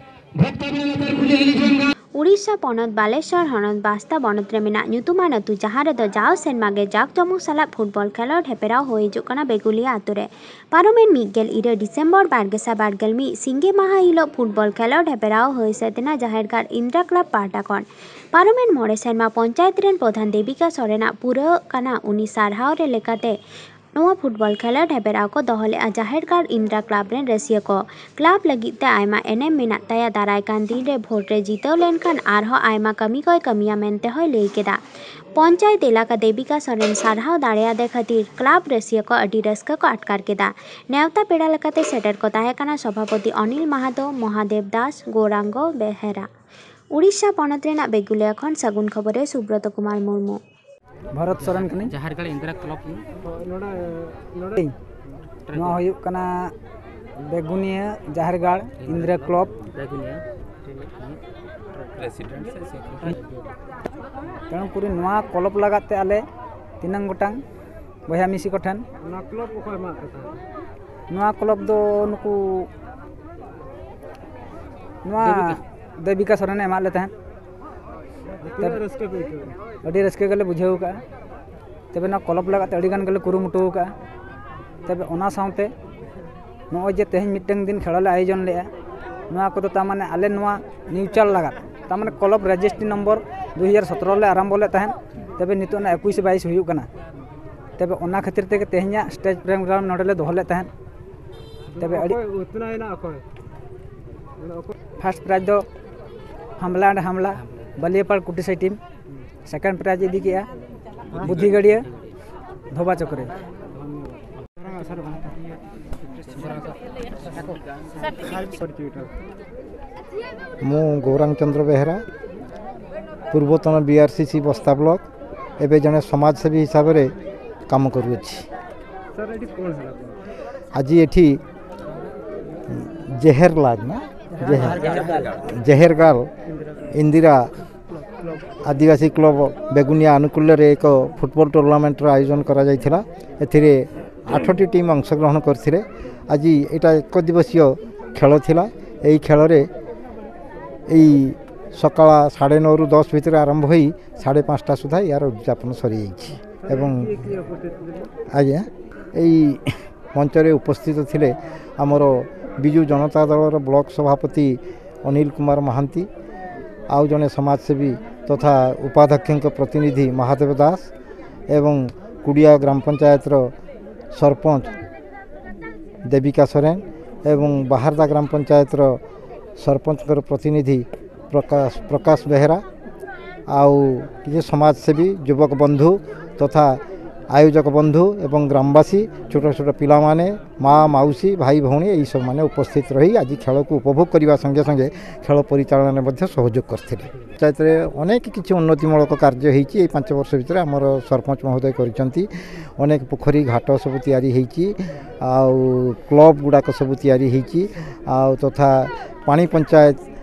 ᱩᱲᱤᱥᱥᱟ ᱯᱚᱱᱚᱛ ᱵᱟᱞᱮᱥᱚᱨ ᱦᱚᱱᱚᱛ ᱵᱟᱥᱛᱟ ᱵᱚᱱᱚᱛ ᱨᱮ ᱢᱮᱱᱟᱜ ᱧᱩᱛᱩᱢᱟᱱ ᱟᱹᱛᱩ, ᱡᱟᱦᱟᱸ ᱨᱮᱫᱚ ᱡᱟᱣ ᱥᱮᱨᱢᱟ ᱜᱮ ᱡᱟᱠ ᱡᱚᱢᱚᱠ ᱥᱟᱞᱟᱜ ᱯᱷᱩᱴᱵᱚᱞ ᱠᱷᱮᱞᱳᱰ ᱦᱮᱯᱨᱟᱣ ᱦᱩᱭ ᱦᱤᱡᱩᱜ ᱠᱟᱱᱟ ᱵᱮᱜᱩᱞᱤᱭᱟ ᱟᱹᱛᱩ ᱨᱮ᱾ ᱯᱟᱨᱚᱢᱮᱱ ᱢᱤᱫ ᱜᱮᱞ ᱤᱨᱟᱹᱞ ᱰᱤᱥᱮᱢᱵᱚᱨ ᱵᱟᱨ ᱜᱮᱥᱟᱭ ᱵᱟᱨ ᱜᱮᱞ ᱢᱤᱫ ᱥᱤᱸᱜᱮ ᱢᱟᱦᱟ ᱦᱤᱞᱳᱜ ᱯᱷᱩᱴᱵᱚᱞ ᱠᱷᱮᱞᱳᱰ ᱦᱮᱯᱨᱟᱣ ᱦᱩᱭ ᱥᱟᱹᱛ ᱮᱱᱟ ᱡᱟᱦᱮᱨ ᱜᱟᱲ ᱤᱱᱫᱨᱟ ᱠᱞᱟᱵᱽ ᱯᱟᱦᱴᱟ ᱠᱷᱚᱱ᱾ ᱯᱟᱨᱚᱢᱮᱱ ᱢᱚᱬᱮ ᱥᱮᱨᱢᱟ ᱯᱚᱧᱪᱟᱭᱮᱛ ᱨᱮᱱ ᱯᱨᱚᱫᱷᱟᱱ ᱫᱮᱵᱤᱠᱟ ᱥᱚᱨᱮᱱᱟᱜ ᱯᱩᱨᱟᱹᱜ ᱠᱟᱱᱟ ᱩᱱᱤ ᱥᱟᱨᱦᱟᱣ ᱨᱮ ᱞᱮᱠᱟᱛᱮ ᱱᱚᱣᱟ ᱯᱷᱩᱴᱵᱚᱞ ᱠᱷᱮᱞᱳᱰ ᱦᱮᱯᱮᱨᱟᱣ ᱠᱚ ᱫᱚᱦᱚ ᱞᱮᱫᱼᱟ ᱡᱟᱦᱮᱨᱜᱟᱲ ᱤᱱᱫᱨᱟ ᱠᱞᱟᱵᱽ ᱨᱮᱱ ᱨᱟᱹᱥᱤᱭᱟᱹ ᱠᱚ᱾ ᱠᱞᱟᱵᱽ ᱞᱟᱹᱜᱤᱫ ᱛᱮ ᱟᱭᱢᱟ ᱮᱱᱮᱢ ᱢᱮᱱᱟᱜ ᱛᱟᱭᱟ᱾ ᱫᱟᱨᱟᱭ ᱠᱟᱱ ᱫᱤᱱ ᱨᱮ ᱵᱷᱳᱴ ᱨᱮ ᱡᱤᱛᱟᱹᱣ ᱞᱮᱱᱠᱷᱟᱱ ᱟᱨᱦᱚᱸ ᱟᱭᱢᱟ ᱠᱟᱹᱢᱤ ᱠᱚᱭ ᱠᱟᱹᱢᱤᱭᱟ ᱢᱮᱱᱛᱮ ᱦᱚᱸᱭ ᱞᱟᱹᱭ ᱠᱮᱫᱟ᱾ ᱯᱚᱧᱪᱟᱭᱮᱛ ᱮᱞᱟᱠᱟ ᱫᱮᱵᱤᱠᱟ ᱥᱚᱨᱮᱱ ᱥᱟᱨᱦᱟᱣ ᱫᱟᱲᱮᱭᱟᱫᱮ ᱠᱷᱟᱹᱛᱤᱨ ᱠᱞᱟᱵᱽ ᱨᱟᱹᱥᱤᱭᱟᱹ ᱠᱚ ᱟᱹᱰᱤ ᱨᱟᱹᱥᱠᱟᱹ ᱠᱚ ᱟᱴᱠᱟᱨ ᱠᱮᱫᱟ᱾ ᱱᱮᱣᱛᱟ ᱯᱮᱲᱟ ᱞᱮᱠᱟᱛᱮ ᱥᱮᱴᱮᱨ ᱠᱚ ᱛᱟᱦᱮᱸ ᱠᱟᱱᱟ ᱥᱚᱵᱷᱟᱯᱚᱛᱤ ᱚᱱᱤᱞ ᱢᱟᱦᱟᱛᱚ, ᱢᱚᱦᱟᱫᱮᱵ ᱫᱟᱥ, ᱜᱳᱨᱟᱝᱜᱚ ᱵᱮᱦᱮᱨᱟ᱾ ᱩᱲᱤᱥᱥᱟ ᱯᱚᱱᱚᱛ ᱨᱮᱱᱟᱜ ᱵᱮᱜᱩᱞᱤᱭᱟ ᱠᱷᱚᱱ ᱥᱟᱹᱜᱩᱱ ᱠᱷᱚᱵᱚᱨ ᱨᱮ ᱥᱩᱵᱨᱚᱛᱚ ᱠᱩᱢᱟᱨ ᱢᱩᱨᱢᱩ᱾ ᱵᱷᱚᱨᱚᱛ ᱥᱚᱨᱮᱱ ᱠᱟᱹᱱᱟᱹᱧ᱾ ᱡᱟᱦᱮᱨᱜᱟᱲ ᱤᱱᱫᱤᱨᱟ ᱠᱞᱟᱵᱽ᱾ ᱱᱚᱰᱮ ᱱᱚᱣᱟ ᱦᱩᱭᱩᱜ ᱠᱟᱱᱟ ᱵᱮᱜᱩᱱᱤᱭᱟᱹ ᱡᱟᱦᱮᱨᱜᱟᱲ ᱤᱱᱫᱤᱨᱟ ᱠᱞᱟᱵᱽ᱾ ᱵᱮᱜᱩᱱᱤᱭᱟᱹ᱾ ᱛᱮᱬᱩᱠᱩᱨᱤ ᱱᱚᱣᱟ ᱠᱞᱟᱵᱽ ᱞᱟᱜᱟᱫ ᱛᱮ ᱟᱞᱮ ᱛᱤᱱᱟᱹᱝ ᱜᱚᱴᱟᱝ ᱵᱚᱭᱦᱟ ᱢᱤᱥᱤ ᱠᱚᱴᱷᱮᱱ᱾ ᱱᱚᱣᱟ ᱠᱞᱟᱵᱽ ᱚᱠᱚᱭ ᱮᱢᱟᱜ ᱯᱮ ᱛᱟᱦᱮᱸᱫ? ᱱᱚᱣᱟ ᱠᱞᱟᱵᱽ ᱫᱚ ᱱᱩᱠᱩ ᱱᱚᱣᱟ ᱫᱮᱵᱤᱠᱟ᱾ ᱫᱮᱵᱤᱠᱟ ᱥᱚᱨᱮᱱᱮ ᱮᱢᱟᱫ ᱞᱮ ᱛᱟᱦᱮᱸᱫ᱾ ᱛᱤᱱᱟᱹᱜ ᱨᱟᱹᱥᱠᱟᱹ ᱯᱮ ᱟᱹᱭᱠᱟᱹᱣ ᱮᱫᱟ? ᱟᱹᱰᱤ ᱨᱟᱹᱥᱠᱟᱹ ᱜᱮᱞᱮ ᱵᱩᱡᱷᱟᱹᱣ ᱟᱠᱟᱫᱼᱟ᱾ ᱛᱚᱵᱮ ᱱᱚᱣᱟ ᱠᱞᱟᱵᱽ ᱞᱟᱜᱟᱫ ᱛᱮ ᱟᱹᱰᱤ ᱜᱟᱱ ᱜᱮᱞᱮ ᱠᱩᱨᱩᱢᱩᱴᱩ ᱟᱠᱟᱫᱼᱟ᱾ ᱛᱚᱵᱮ ᱚᱱᱟ ᱥᱟᱶᱛᱮ ᱱᱚᱜᱼᱚᱭ ᱡᱮ ᱛᱮᱦᱮᱧ ᱢᱤᱫᱴᱟᱝ ᱫᱤᱱ ᱠᱷᱮᱞᱟ ᱞᱮ ᱟᱭᱳᱡᱚᱱ ᱞᱮᱫᱼᱟ, ᱱᱚᱣᱟ ᱠᱚᱫᱚ ᱛᱟᱨ ᱢᱟᱱᱮ ᱟᱞᱮ ᱱᱚᱣᱟ ᱱᱤᱭᱩᱪᱟᱞ ᱞᱟᱜᱟᱫ, ᱛᱟᱨ ᱢᱟᱱᱮ ᱠᱞᱟᱵᱽ ᱨᱮᱡᱤᱥᱴᱨᱤ ᱱᱚᱢᱵᱚᱨ ᱫᱩ ᱦᱟᱡᱟᱨ ᱥᱚᱛᱨᱚ ᱞᱮ ᱟᱨᱟᱢᱵᱚ ᱞᱮᱫ ᱛᱟᱦᱮᱸᱫ, ᱛᱚᱵᱮ ᱱᱤᱛᱚᱜ ᱚᱱᱟ ᱮᱠᱩᱥ ᱵᱟᱭᱤᱥ ᱦᱩᱭᱩᱜ ᱠᱟᱱᱟ᱾ ᱛᱚᱵᱮ ᱚᱱᱟ ᱠᱷᱟᱹᱛᱤᱨ ᱛᱮᱜᱮ ᱛᱮᱦᱮᱧᱟᱜ ᱥᱴᱮᱡᱽ ᱯᱨᱳᱜᱨᱟᱢ ᱱᱚᱰᱮ ᱞᱮ ᱫᱚᱦᱚ ᱞᱮᱫ ᱛᱟᱦᱮᱸᱫ᱾ ᱛᱚᱵᱮ ᱟᱹᱰᱤ ᱚᱠᱚᱭ ᱩᱛᱱᱟᱹᱣ ᱮᱱᱟ? ᱚᱠᱚᱭ? ᱯᱷᱟᱥᱴ ᱯᱨᱟᱭᱤᱡᱽ ᱫᱚ ᱦᱟᱢᱞᱟ ᱟᱨ ᱦᱟᱢᱞᱟ, ᱵᱟᱹᱞᱤᱭᱟᱹᱯᱟᱲ ᱠᱩᱴᱤᱥᱟᱹᱭ ᱴᱤᱢ᱾ ᱥᱮᱠᱮᱱᱰ ᱯᱨᱟᱭᱤᱡᱽ ᱤᱫᱤ ᱠᱮᱜᱼᱟ ᱵᱩᱫᱷᱤᱜᱟᱹᱲᱤᱭᱟᱹ ᱫᱷᱚᱵᱟ ᱪᱚᱠᱨᱤ᱾ ମୁଁ ଗୌରାଙ୍ଗ ଚନ୍ଦ୍ର ବେହେରା, ପୂର୍ବତନ ବି ଆର୍ ସି ସି ବସ୍ତା ବ୍ଲକ, ଏବେ ଜଣେ ସମାଜସେବୀ ହିସାବରେ କାମ କରୁଅଛି। ସାର୍, ଏଠି କ'ଣ ହେଲା? ଆଜି ଏଠି ଜେହେରଲାଲ ନା ଜେହେର ଜେହେରଗାଲ ଇନ୍ଦିରା ଆଦିବାସୀ କ୍ଲବ ବେଗୁନିଆ ଆନୁକୂଲ୍ୟରେ ଏକ ଫୁଟବଲ ଟୁର୍ଣ୍ଣାମେଣ୍ଟର ଆୟୋଜନ କରାଯାଇଥିଲା। ଏଥିରେ ଆଠଟି ଟିମ୍ ଅଂଶଗ୍ରହଣ କରିଥିଲେ। ଆଜି ଏଇଟା ଏକ ଦିବସୀୟ ଖେଳ ଥିଲା। ଏହି ଖେଳରେ ଏଇ ସକାଳ ସାଢ଼େ ନଅରୁ ଦଶ ଭିତରେ ଆରମ୍ଭ ହୋଇ ସାଢ଼େ ପାଞ୍ଚଟା ସୁଦ୍ଧା ଏହାର ଉଦ୍ଯାପନ ସରିଯାଇଛି। ଏବଂ ଆଜ୍ଞା, ଏଇ ମଞ୍ଚରେ ଉପସ୍ଥିତ ଥିଲେ ଆମର ବିଜୁ ଜନତା ଦଳର ବ୍ଲକ ସଭାପତି ଅନିଲ କୁମାର ମହାନ୍ତି, ଆଉ ଜଣେ ସମାଜସେବୀ ତଥା ଉପାଧ୍ୟକ୍ଷଙ୍କ ପ୍ରତିନିଧି ମହାଦେବ ଦାସ ଏବଂ କୁଡ଼ିଆ ଗ୍ରାମ ପଞ୍ଚାୟତର ସରପଞ୍ଚ ଦେବିକା ସୋରେନ ଏବଂ ବାହାରଦା ଗ୍ରାମ ପଞ୍ଚାୟତର ସରପଞ୍ଚଙ୍କର ପ୍ରତିନିଧି ପ୍ରକାଶ ପ୍ରକାଶ ବେହେରା, ଆଉ କିଛି ସମାଜସେବୀ, ଯୁବକ ବନ୍ଧୁ ତଥା ଆୟୋଜକ ବନ୍ଧୁ ଏବଂ ଗ୍ରାମବାସୀ, ଛୋଟ ଛୋଟ ପିଲାମାନେ, ମା, ମାଉସୀ, ଭାଇ, ଭଉଣୀ, ଏହି ସବୁମାନେ ଉପସ୍ଥିତ ରହି ଆଜି ଖେଳକୁ ଉପଭୋଗ କରିବା ସଙ୍ଗେ ସଙ୍ଗେ ଖେଳ ପରିଚାଳନାରେ ମଧ୍ୟ ସହଯୋଗ କରିଥିଲେ। ପଞ୍ଚାୟତରେ ଅନେକ କିଛି ଉନ୍ନତିମୂଳକ କାର୍ଯ୍ୟ ହେଇଛି। ଏଇ ପାଞ୍ଚ ବର୍ଷ ଭିତରେ ଆମର ସରପଞ୍ଚ ମହୋଦୟ କରିଛନ୍ତି। ଅନେକ ପୋଖରୀ ଘାଟ ସବୁ ତିଆରି ହେଇଛି, ଆଉ କ୍ଲବ୍ ଗୁଡ଼ାକ ସବୁ ତିଆରି ହେଇଛି, ଆଉ ତଥା ପାଣି ପଞ୍ଚାୟତ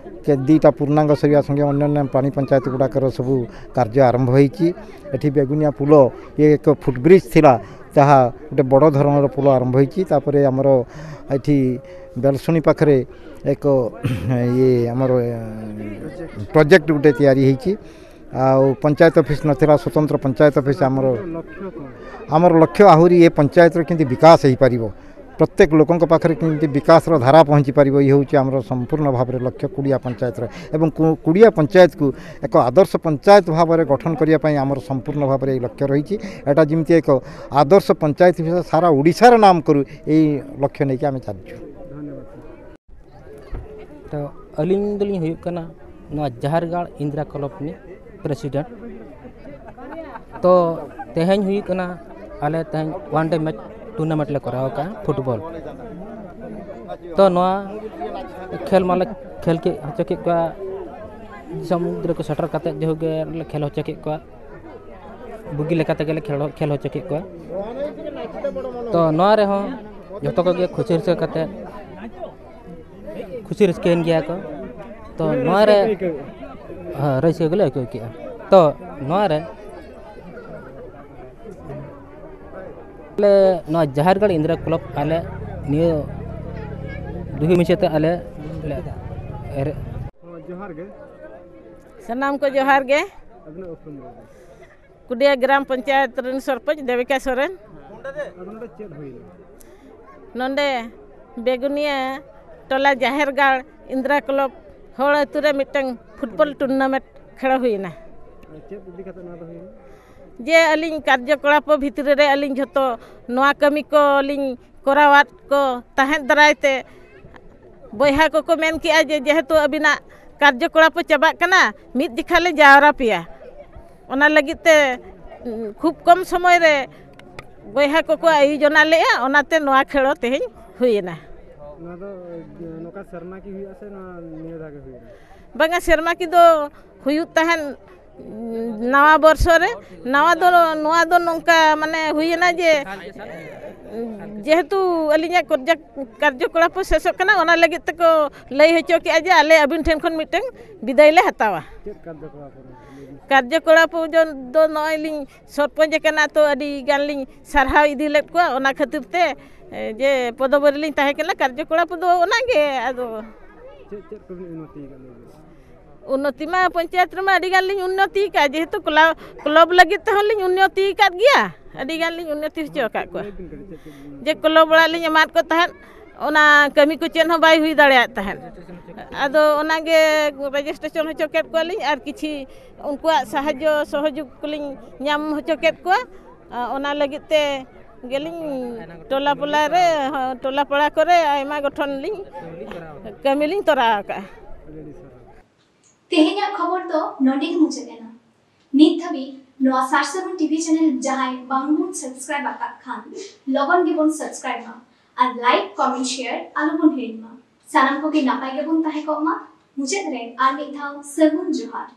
କେ-, ଦୁଇଟା ପୂର୍ଣ୍ଣାଙ୍ଗ ସରିବା ସଙ୍ଗେ ଅନ୍ୟାନ୍ୟ ପାଣି ପଞ୍ଚାୟତ ଗୁଡ଼ାକର ସବୁ କାର୍ଯ୍ୟ ଆରମ୍ଭ ହେଇଛି। ଏଠି ବେଗୁନିଆ ପୁଲ, ଇଏ ଏକ ଫୁଟବ୍ରିଜ୍ ଥିଲା, ତାହା ଗୋଟେ ବଡ଼ ଧରଣର ପୁଲ ଆରମ୍ଭ ହେଇଛି। ତାପରେ ଆମର ଏଠି ବେଲଶୁଣି ପାଖରେ ଏକ ଇଏ ଆମର, ଏ, ପ୍ରୋଜେକ୍ଟ ଗୋଟେ ତିଆରି ହେଇଛି। ଆଉ ପଞ୍ଚାୟତ ଅଫିସ୍ ନଥିଲା, ସ୍ୱତନ୍ତ୍ର ପଞ୍ଚାୟତ ଅଫିସ୍ ଆମର। ଆମର ଲକ୍ଷ୍ୟ ଆହୁରି ଏ ପଞ୍ଚାୟତର କେମିତି ବିକାଶ ହେଇପାରିବ, ପ୍ରତ୍ୟେକ ଲୋକଙ୍କ ପାଖରେ କେମିତି ବିକାଶର ଧାରା ପହଞ୍ଚିପାରିବ, ଇଏ ହେଉଛି ଆମର ସମ୍ପୂର୍ଣ୍ଣ ଭାବରେ ଲକ୍ଷ୍ୟ କୁଡ଼ିଆ ପଞ୍ଚାୟତର। ଏବଂ କୁ-, କୁଡ଼ିଆ ପଞ୍ଚାୟତକୁ ଏକ ଆଦର୍ଶ ପଞ୍ଚାୟତ ଭାବରେ ଗଠନ କରିବା ପାଇଁ ଆମର ସମ୍ପୂର୍ଣ୍ଣ ଭାବରେ ଏଇ ଲକ୍ଷ୍ୟ ରହିଛି। ଏଇଟା ଯେମିତି ଏକ ଆଦର୍ଶ ପଞ୍ଚାୟତ ହିସାବରେ ସାରା ଓଡ଼ିଶାର ନାମ କରୁ, ଏଇ ଲକ୍ଷ୍ୟ ନେଇକି ଆମେ ଚାଲିଛୁ। ᱛᱚ, ᱟᱹᱞᱤᱧ ᱫᱚᱞᱤᱧ ᱦᱩᱭᱩᱜ ᱠᱟᱱᱟ ᱱᱚᱣᱟ ᱡᱟᱦᱮᱨ ᱜᱟᱲ ᱤᱱᱫᱤᱨᱟ ᱠᱞᱟᱵᱽ ᱨᱤᱱᱤᱡ ᱯᱨᱮᱥᱤᱰᱮᱱᱴ᱾ ᱛᱚ, ᱛᱮᱦᱮᱧ ᱦᱩᱭᱩᱜ ᱠᱟᱱᱟ ᱟᱞᱮ ᱛᱮᱦᱮᱧ ᱚᱣᱟᱱ ᱰᱮ ᱢᱮᱪ ᱴᱩᱨᱱᱟᱢᱮᱱᱴ ᱞᱮ ᱠᱚᱨᱟᱣ ᱟᱠᱟᱫᱼᱟ ᱯᱷᱩᱴᱵᱚᱞ᱾ ᱛᱚ, ᱱᱚᱣᱟ ᱠᱷᱮᱞ ᱢᱟᱞᱮ ᱠᱷᱮᱞ ᱠᱮᱫ, ᱦᱚᱪᱚ ᱠᱮᱫ ᱠᱚᱣᱟ, ᱫᱤᱥᱚᱢ ᱜᱤᱫᱽᱨᱟᱹ ᱠᱚ ᱥᱮᱴᱮᱨ ᱠᱟᱛᱮᱫ ᱡᱮᱦᱩ ᱜᱮ ᱞᱮ ᱠᱷᱮᱞ ᱦᱚᱪᱚ ᱠᱮᱫ ᱠᱚᱣᱟ, ᱵᱩᱜᱤ ᱞᱮᱠᱟ ᱛᱮᱜᱮ ᱞᱮ ᱠᱷᱮᱞ, ᱠᱷᱮᱞ ᱦᱚᱪᱚ ᱠᱮᱫ ᱠᱚᱣᱟ᱾ ᱛᱚ, ᱱᱚᱣᱟ ᱨᱮᱦᱚᱸ ᱡᱚᱛᱚ ᱠᱚᱜᱮ ᱠᱷᱩᱥᱤ ᱨᱟᱹᱥᱠᱟᱹ ᱠᱟᱛᱮᱫ ᱠᱷᱩᱥᱤ ᱨᱟᱹᱥᱠᱟᱹᱭᱮᱱ ᱜᱮᱭᱟ ᱠᱚ᱾ ᱛᱚ, ᱱᱚᱣᱟ ᱨᱮ, ᱦᱮᱸ, ᱨᱟᱹᱥᱠᱟᱹ ᱜᱮᱞᱮ ᱟᱹᱭᱠᱟᱹᱣ ᱠᱮᱜᱼᱟ᱾ ᱛᱚ, ᱱᱚᱣᱟ ᱨᱮ ᱟᱞᱮ ᱱᱚᱣᱟ ᱡᱟᱦᱮᱨ ᱜᱟᱲ ᱤᱱᱫᱤᱨᱟ ᱠᱞᱟᱵᱽ ᱟᱞᱮ ᱱᱤᱭᱟᱹ ᱫᱩᱦᱤ ᱢᱤᱪᱷᱟᱹ ᱛᱮ ᱟᱞᱮ ᱞᱮ ᱮᱨᱮ- ᱦᱚᱸ, ᱡᱚᱦᱟᱨ ᱜᱮ᱾ ᱥᱟᱱᱟᱢ ᱠᱚ ᱡᱚᱦᱟᱨ ᱜᱮ᱾ ᱟᱹᱵᱤᱱᱟᱜ ᱩᱯᱨᱩᱢ ᱞᱟᱹᱭ ᱵᱤᱱ᱾ ᱠᱩᱰᱤᱭᱟ ᱜᱨᱟᱢ ᱯᱚᱧᱪᱟᱭᱮᱛ ᱨᱮᱱ ᱥᱚᱨᱯᱚᱧᱪ ᱫᱮᱵᱤᱠᱟ ᱥᱚᱨᱮᱱ᱾ ᱟᱫᱚ ᱱᱚᱰᱮ ᱪᱮᱫ ᱦᱩᱭᱱᱟ? ᱱᱚᱰᱮ ᱵᱮᱜᱩᱱᱤᱭᱟ ᱴᱚᱞᱟ ᱡᱟᱦᱮᱨ ᱜᱟᱲ ᱤᱱᱫᱤᱨᱟ ᱠᱞᱟᱵᱽ ᱦᱚᱲ ᱟᱹᱛᱩ ᱨᱮ ᱢᱤᱫᱴᱟᱝ ᱯᱷᱩᱴᱵᱚᱞ ᱴᱩᱨᱱᱟᱢᱮᱱᱴ ᱠᱷᱮᱞ ᱦᱩᱭᱱᱟ᱾ ᱟᱨ ᱪᱮᱫ ᱤᱫᱤ ᱠᱟᱛᱮ ᱱᱚᱣᱟ ᱫᱚ ᱦᱩᱭᱱᱟ? ᱡᱮ ᱟᱹᱞᱤᱧ ᱠᱟᱨᱡᱚᱠᱚᱞᱟᱯ ᱵᱷᱤᱛᱨᱤ ᱨᱮ ᱟᱹᱞᱤᱧ ᱡᱷᱚᱛᱚ ᱱᱚᱣᱟ ᱠᱟᱹᱢᱤ ᱠᱚᱞᱤᱧ ᱠᱚᱨᱟᱣᱟᱫ ᱠᱚ ᱛᱟᱦᱮᱸᱫ ᱫᱟᱨᱟᱭ ᱛᱮ ᱵᱚᱭᱦᱟ ᱠᱚᱠᱚ ᱢᱮᱱ ᱠᱮᱜᱼᱟ ᱡᱮ ᱡᱮᱦᱮᱛᱩ ᱟᱹᱵᱤᱱᱟᱜ ᱠᱟᱨᱡᱚᱠᱚᱞᱟᱯ ᱪᱟᱵᱟᱜ ᱠᱟᱱᱟ, ᱢᱤᱫ ᱡᱮᱠᱷᱟ ᱞᱮ ᱡᱟᱣᱨᱟ ᱯᱮᱭᱟ᱾ ᱚᱱᱟ ᱞᱟᱹᱜᱤᱫ ᱛᱮ ᱩᱸ, ᱠᱷᱩᱵ ᱠᱚᱢ ᱥᱚᱢᱚᱭ ᱨᱮ ᱵᱚᱭᱦᱟ ᱠᱚᱠᱚ ᱟᱭᱳᱡᱚᱱᱟ ᱞᱮᱜᱼᱟ, ᱚᱱᱟᱛᱮ ᱱᱚᱣᱟ ᱠᱷᱮᱲᱚ ᱛᱮᱦᱮᱧ ᱦᱩᱭᱮᱱᱟ᱾ ᱱᱚᱣᱟ ᱫᱚ ᱱᱚᱝᱠᱟ ᱥᱮᱨᱢᱟ ᱠᱤ ᱦᱩᱭᱩᱜᱼᱟ ᱥᱮ ᱱᱚᱣᱟ ᱱᱤᱭᱟᱹ ᱫᱷᱟᱣ ᱜᱮ ᱦᱩᱭᱩᱜᱼᱟ? ᱵᱟᱝᱟ, ᱥᱮᱨᱢᱟ ᱠᱤ ᱫᱚ ᱦᱩᱭᱩᱜ ᱛᱟᱦᱮᱸᱱ ᱩᱸ, ᱱᱟᱣᱟ ᱵᱚᱨᱥᱚ ᱨᱮ᱾ ᱱᱟᱣᱟ ᱫᱚ ᱱᱚᱣᱟ ᱫᱚ ᱱᱚᱝᱠᱟ ᱢᱟᱱᱮ ᱦᱩᱭᱮᱱᱟ ᱡᱮ ᱩᱸ, ᱡᱮᱦᱮᱛᱩ ᱟᱹᱞᱤᱧᱟᱜ ᱠᱚᱨᱡᱟ- ᱠᱟᱨᱡᱚᱠᱚᱞᱟᱯ ᱦᱚᱸ ᱥᱮᱥᱚᱜ ᱠᱟᱱᱟ, ᱚᱱᱟ ᱞᱟᱹᱜᱤᱫ ᱛᱮᱠᱚ ᱞᱟᱹᱭ ᱦᱚᱪᱚ ᱠᱮᱜᱼᱟ ᱡᱮ ᱟᱞᱮ ᱟᱹᱵᱤᱱ ᱴᱷᱮᱱ ᱠᱷᱚᱱ ᱢᱤᱫᱴᱟᱝ ᱵᱤᱫᱟᱹᱭ ᱞᱮ ᱦᱟᱛᱟᱣᱟ᱾ ᱪᱮᱫ ᱠᱟᱨᱡᱚᱠᱚᱞᱟᱯ ᱠᱚᱨᱮ ᱞᱟᱹᱭ ᱵᱤᱱ? ᱠᱟᱨᱡᱚᱠᱚᱞᱟᱯ ᱫᱚ ᱱᱚᱜᱼᱚᱭ ᱞᱤᱧ ᱥᱚᱨᱯᱚᱧᱪ ᱟᱠᱟᱱᱟ, ᱛᱚ ᱟᱹᱰᱤ ᱜᱟᱱ ᱞᱤᱧ ᱥᱟᱨᱦᱟᱣ ᱤᱫᱤ ᱞᱮᱫ ᱠᱚᱣᱟ᱾ ᱚᱱᱟ ᱠᱷᱟᱹᱛᱤᱨ ᱛᱮ ᱮ, ᱡᱮ ᱯᱚᱫᱚᱵᱤ ᱨᱮᱞᱤᱧ ᱛᱟᱦᱮᱸ ᱠᱟᱱᱟ, ᱠᱟᱨᱡᱚᱠᱚᱞᱟᱯ ᱫᱚ ᱚᱱᱟᱜᱮ᱾ ᱟᱫᱚ ᱪᱮᱫ ᱪᱮᱫ ᱠᱚᱵᱤᱱ ᱩᱱᱱᱚᱛᱤ ᱟᱠᱟᱫ ᱞᱟᱹᱭ ᱵᱤᱱ? ᱩᱱᱱᱚᱛᱤ ᱢᱟ ᱯᱚᱧᱪᱟᱭᱮᱛ ᱨᱮᱢᱟ ᱟᱹᱰᱤ ᱜᱟᱱ ᱞᱤᱧ ᱩᱱᱱᱚᱛᱤ ᱟᱠᱟᱫᱼᱟ, ᱡᱮᱦᱮᱛᱩ ᱠᱞᱟ- ᱠᱞᱟᱵᱽ ᱞᱟᱹᱜᱤᱫ ᱛᱮᱦᱚᱸ ᱞᱤᱧ ᱩᱱᱱᱚᱛᱤ ᱟᱠᱟᱫ ᱜᱮᱭᱟ, ᱟᱹᱰᱤ ᱜᱟᱱ ᱞᱤᱧ ᱩᱱᱱᱚᱛᱤ ᱦᱚᱪᱚ ᱟᱠᱟᱫ ᱠᱚᱣᱟ᱾ ᱞᱟᱹᱭ ᱵᱤᱱ ᱠᱟᱹᱴᱤᱡ ᱪᱮᱫ ᱪᱮᱫ ᱵᱤᱱ ᱡᱮ ᱠᱞᱟᱵᱽ ᱚᱲᱟᱜ ᱞᱤᱧ ᱮᱢᱟᱫ ᱠᱚ ᱛᱟᱦᱮᱸᱫ, ᱚᱱᱟ ᱠᱟᱹᱢᱤ ᱠᱚ ᱪᱮᱫ ᱦᱚᱸ ᱵᱟᱭ ᱦᱩᱭ ᱫᱟᱲᱮᱭᱟᱜ ᱛᱟᱦᱮᱸᱫ᱾ ᱟᱫᱚ ᱚᱱᱟᱜᱮ ᱨᱮᱡᱤᱥᱴᱨᱮᱥᱚᱱ ᱦᱚᱪᱚ ᱠᱮᱫ ᱠᱚᱣᱟᱞᱤᱧ ᱟᱨ ᱠᱤᱪᱷᱤ ᱩᱱᱠᱩᱣᱟᱜ ᱥᱟᱦᱟᱡᱽᱡᱚ ᱥᱚᱦᱚᱡᱳᱜᱽ ᱠᱚᱞᱤᱧ ᱧᱟᱢ ᱦᱚᱪᱚ ᱠᱮᱫ ᱠᱚᱣᱟ᱾ ᱟ, ᱚᱱᱟ ᱞᱟᱹᱜᱤᱫ ᱛᱮ ᱜᱮᱞᱤᱧ ᱴᱚᱞᱟ ᱯᱚᱞᱟ ᱨᱮ, ᱦᱚᱸ, ᱴᱚᱞᱟ ᱯᱟᱲᱟ ᱠᱚᱨᱮ ᱟᱭᱢᱟ ᱜᱚᱴᱷᱚᱱ ᱞᱤᱧ ᱠᱟᱹᱢᱤ ᱞᱤᱧ ᱛᱚᱨᱟᱣ ᱟᱠᱟᱫᱼᱟ᱾ ᱟᱹᱰᱤ ᱟᱹᱰᱤ ᱥᱟᱨᱦᱟᱣ᱾ ᱛᱮᱦᱮᱧᱟᱜ ᱠᱷᱚᱵᱚᱨ ᱫᱚ ᱱᱚᱰᱮ ᱜᱮ ᱢᱩᱪᱟᱹᱫ ᱮᱱᱟ᱾ ᱱᱤᱛ ᱫᱷᱟᱹᱵᱤᱡ ᱱᱚᱣᱟ ᱥᱟᱨᱥᱟᱹᱜᱩᱱ ᱴᱤᱵᱷᱤ ᱪᱮᱱᱮᱞ ᱡᱟᱦᱟᱸᱭ ᱵᱟᱝᱵᱚᱱ ᱥᱟᱵᱥᱠᱨᱟᱭᱤᱵ ᱟᱠᱟᱫ ᱠᱷᱟᱱ ᱞᱚᱜᱚᱱ ᱜᱮᱵᱚᱱ ᱥᱟᱵᱥᱠᱨᱟᱭᱤᱵ ᱢᱟ ᱟᱨ ᱞᱟᱭᱤᱠ, ᱠᱚᱢᱮᱱᱴ, ᱥᱮᱭᱟᱨ ᱟᱞᱚᱵᱚᱱ ᱦᱤᱲᱤᱧ ᱢᱟ᱾ ᱥᱟᱱᱟᱢ ᱠᱚᱜᱮ ᱱᱟᱯᱟᱭ ᱜᱮᱵᱚᱱ ᱛᱟᱦᱮᱸ ᱠᱚᱜ ᱢᱟ᱾ ᱢᱩᱪᱟᱹᱫ ᱨᱮ ᱟᱨ ᱢᱤᱫ ᱫᱷᱟᱣ ᱥᱟᱹᱜᱩᱱ ᱡᱚᱦᱟᱨ᱾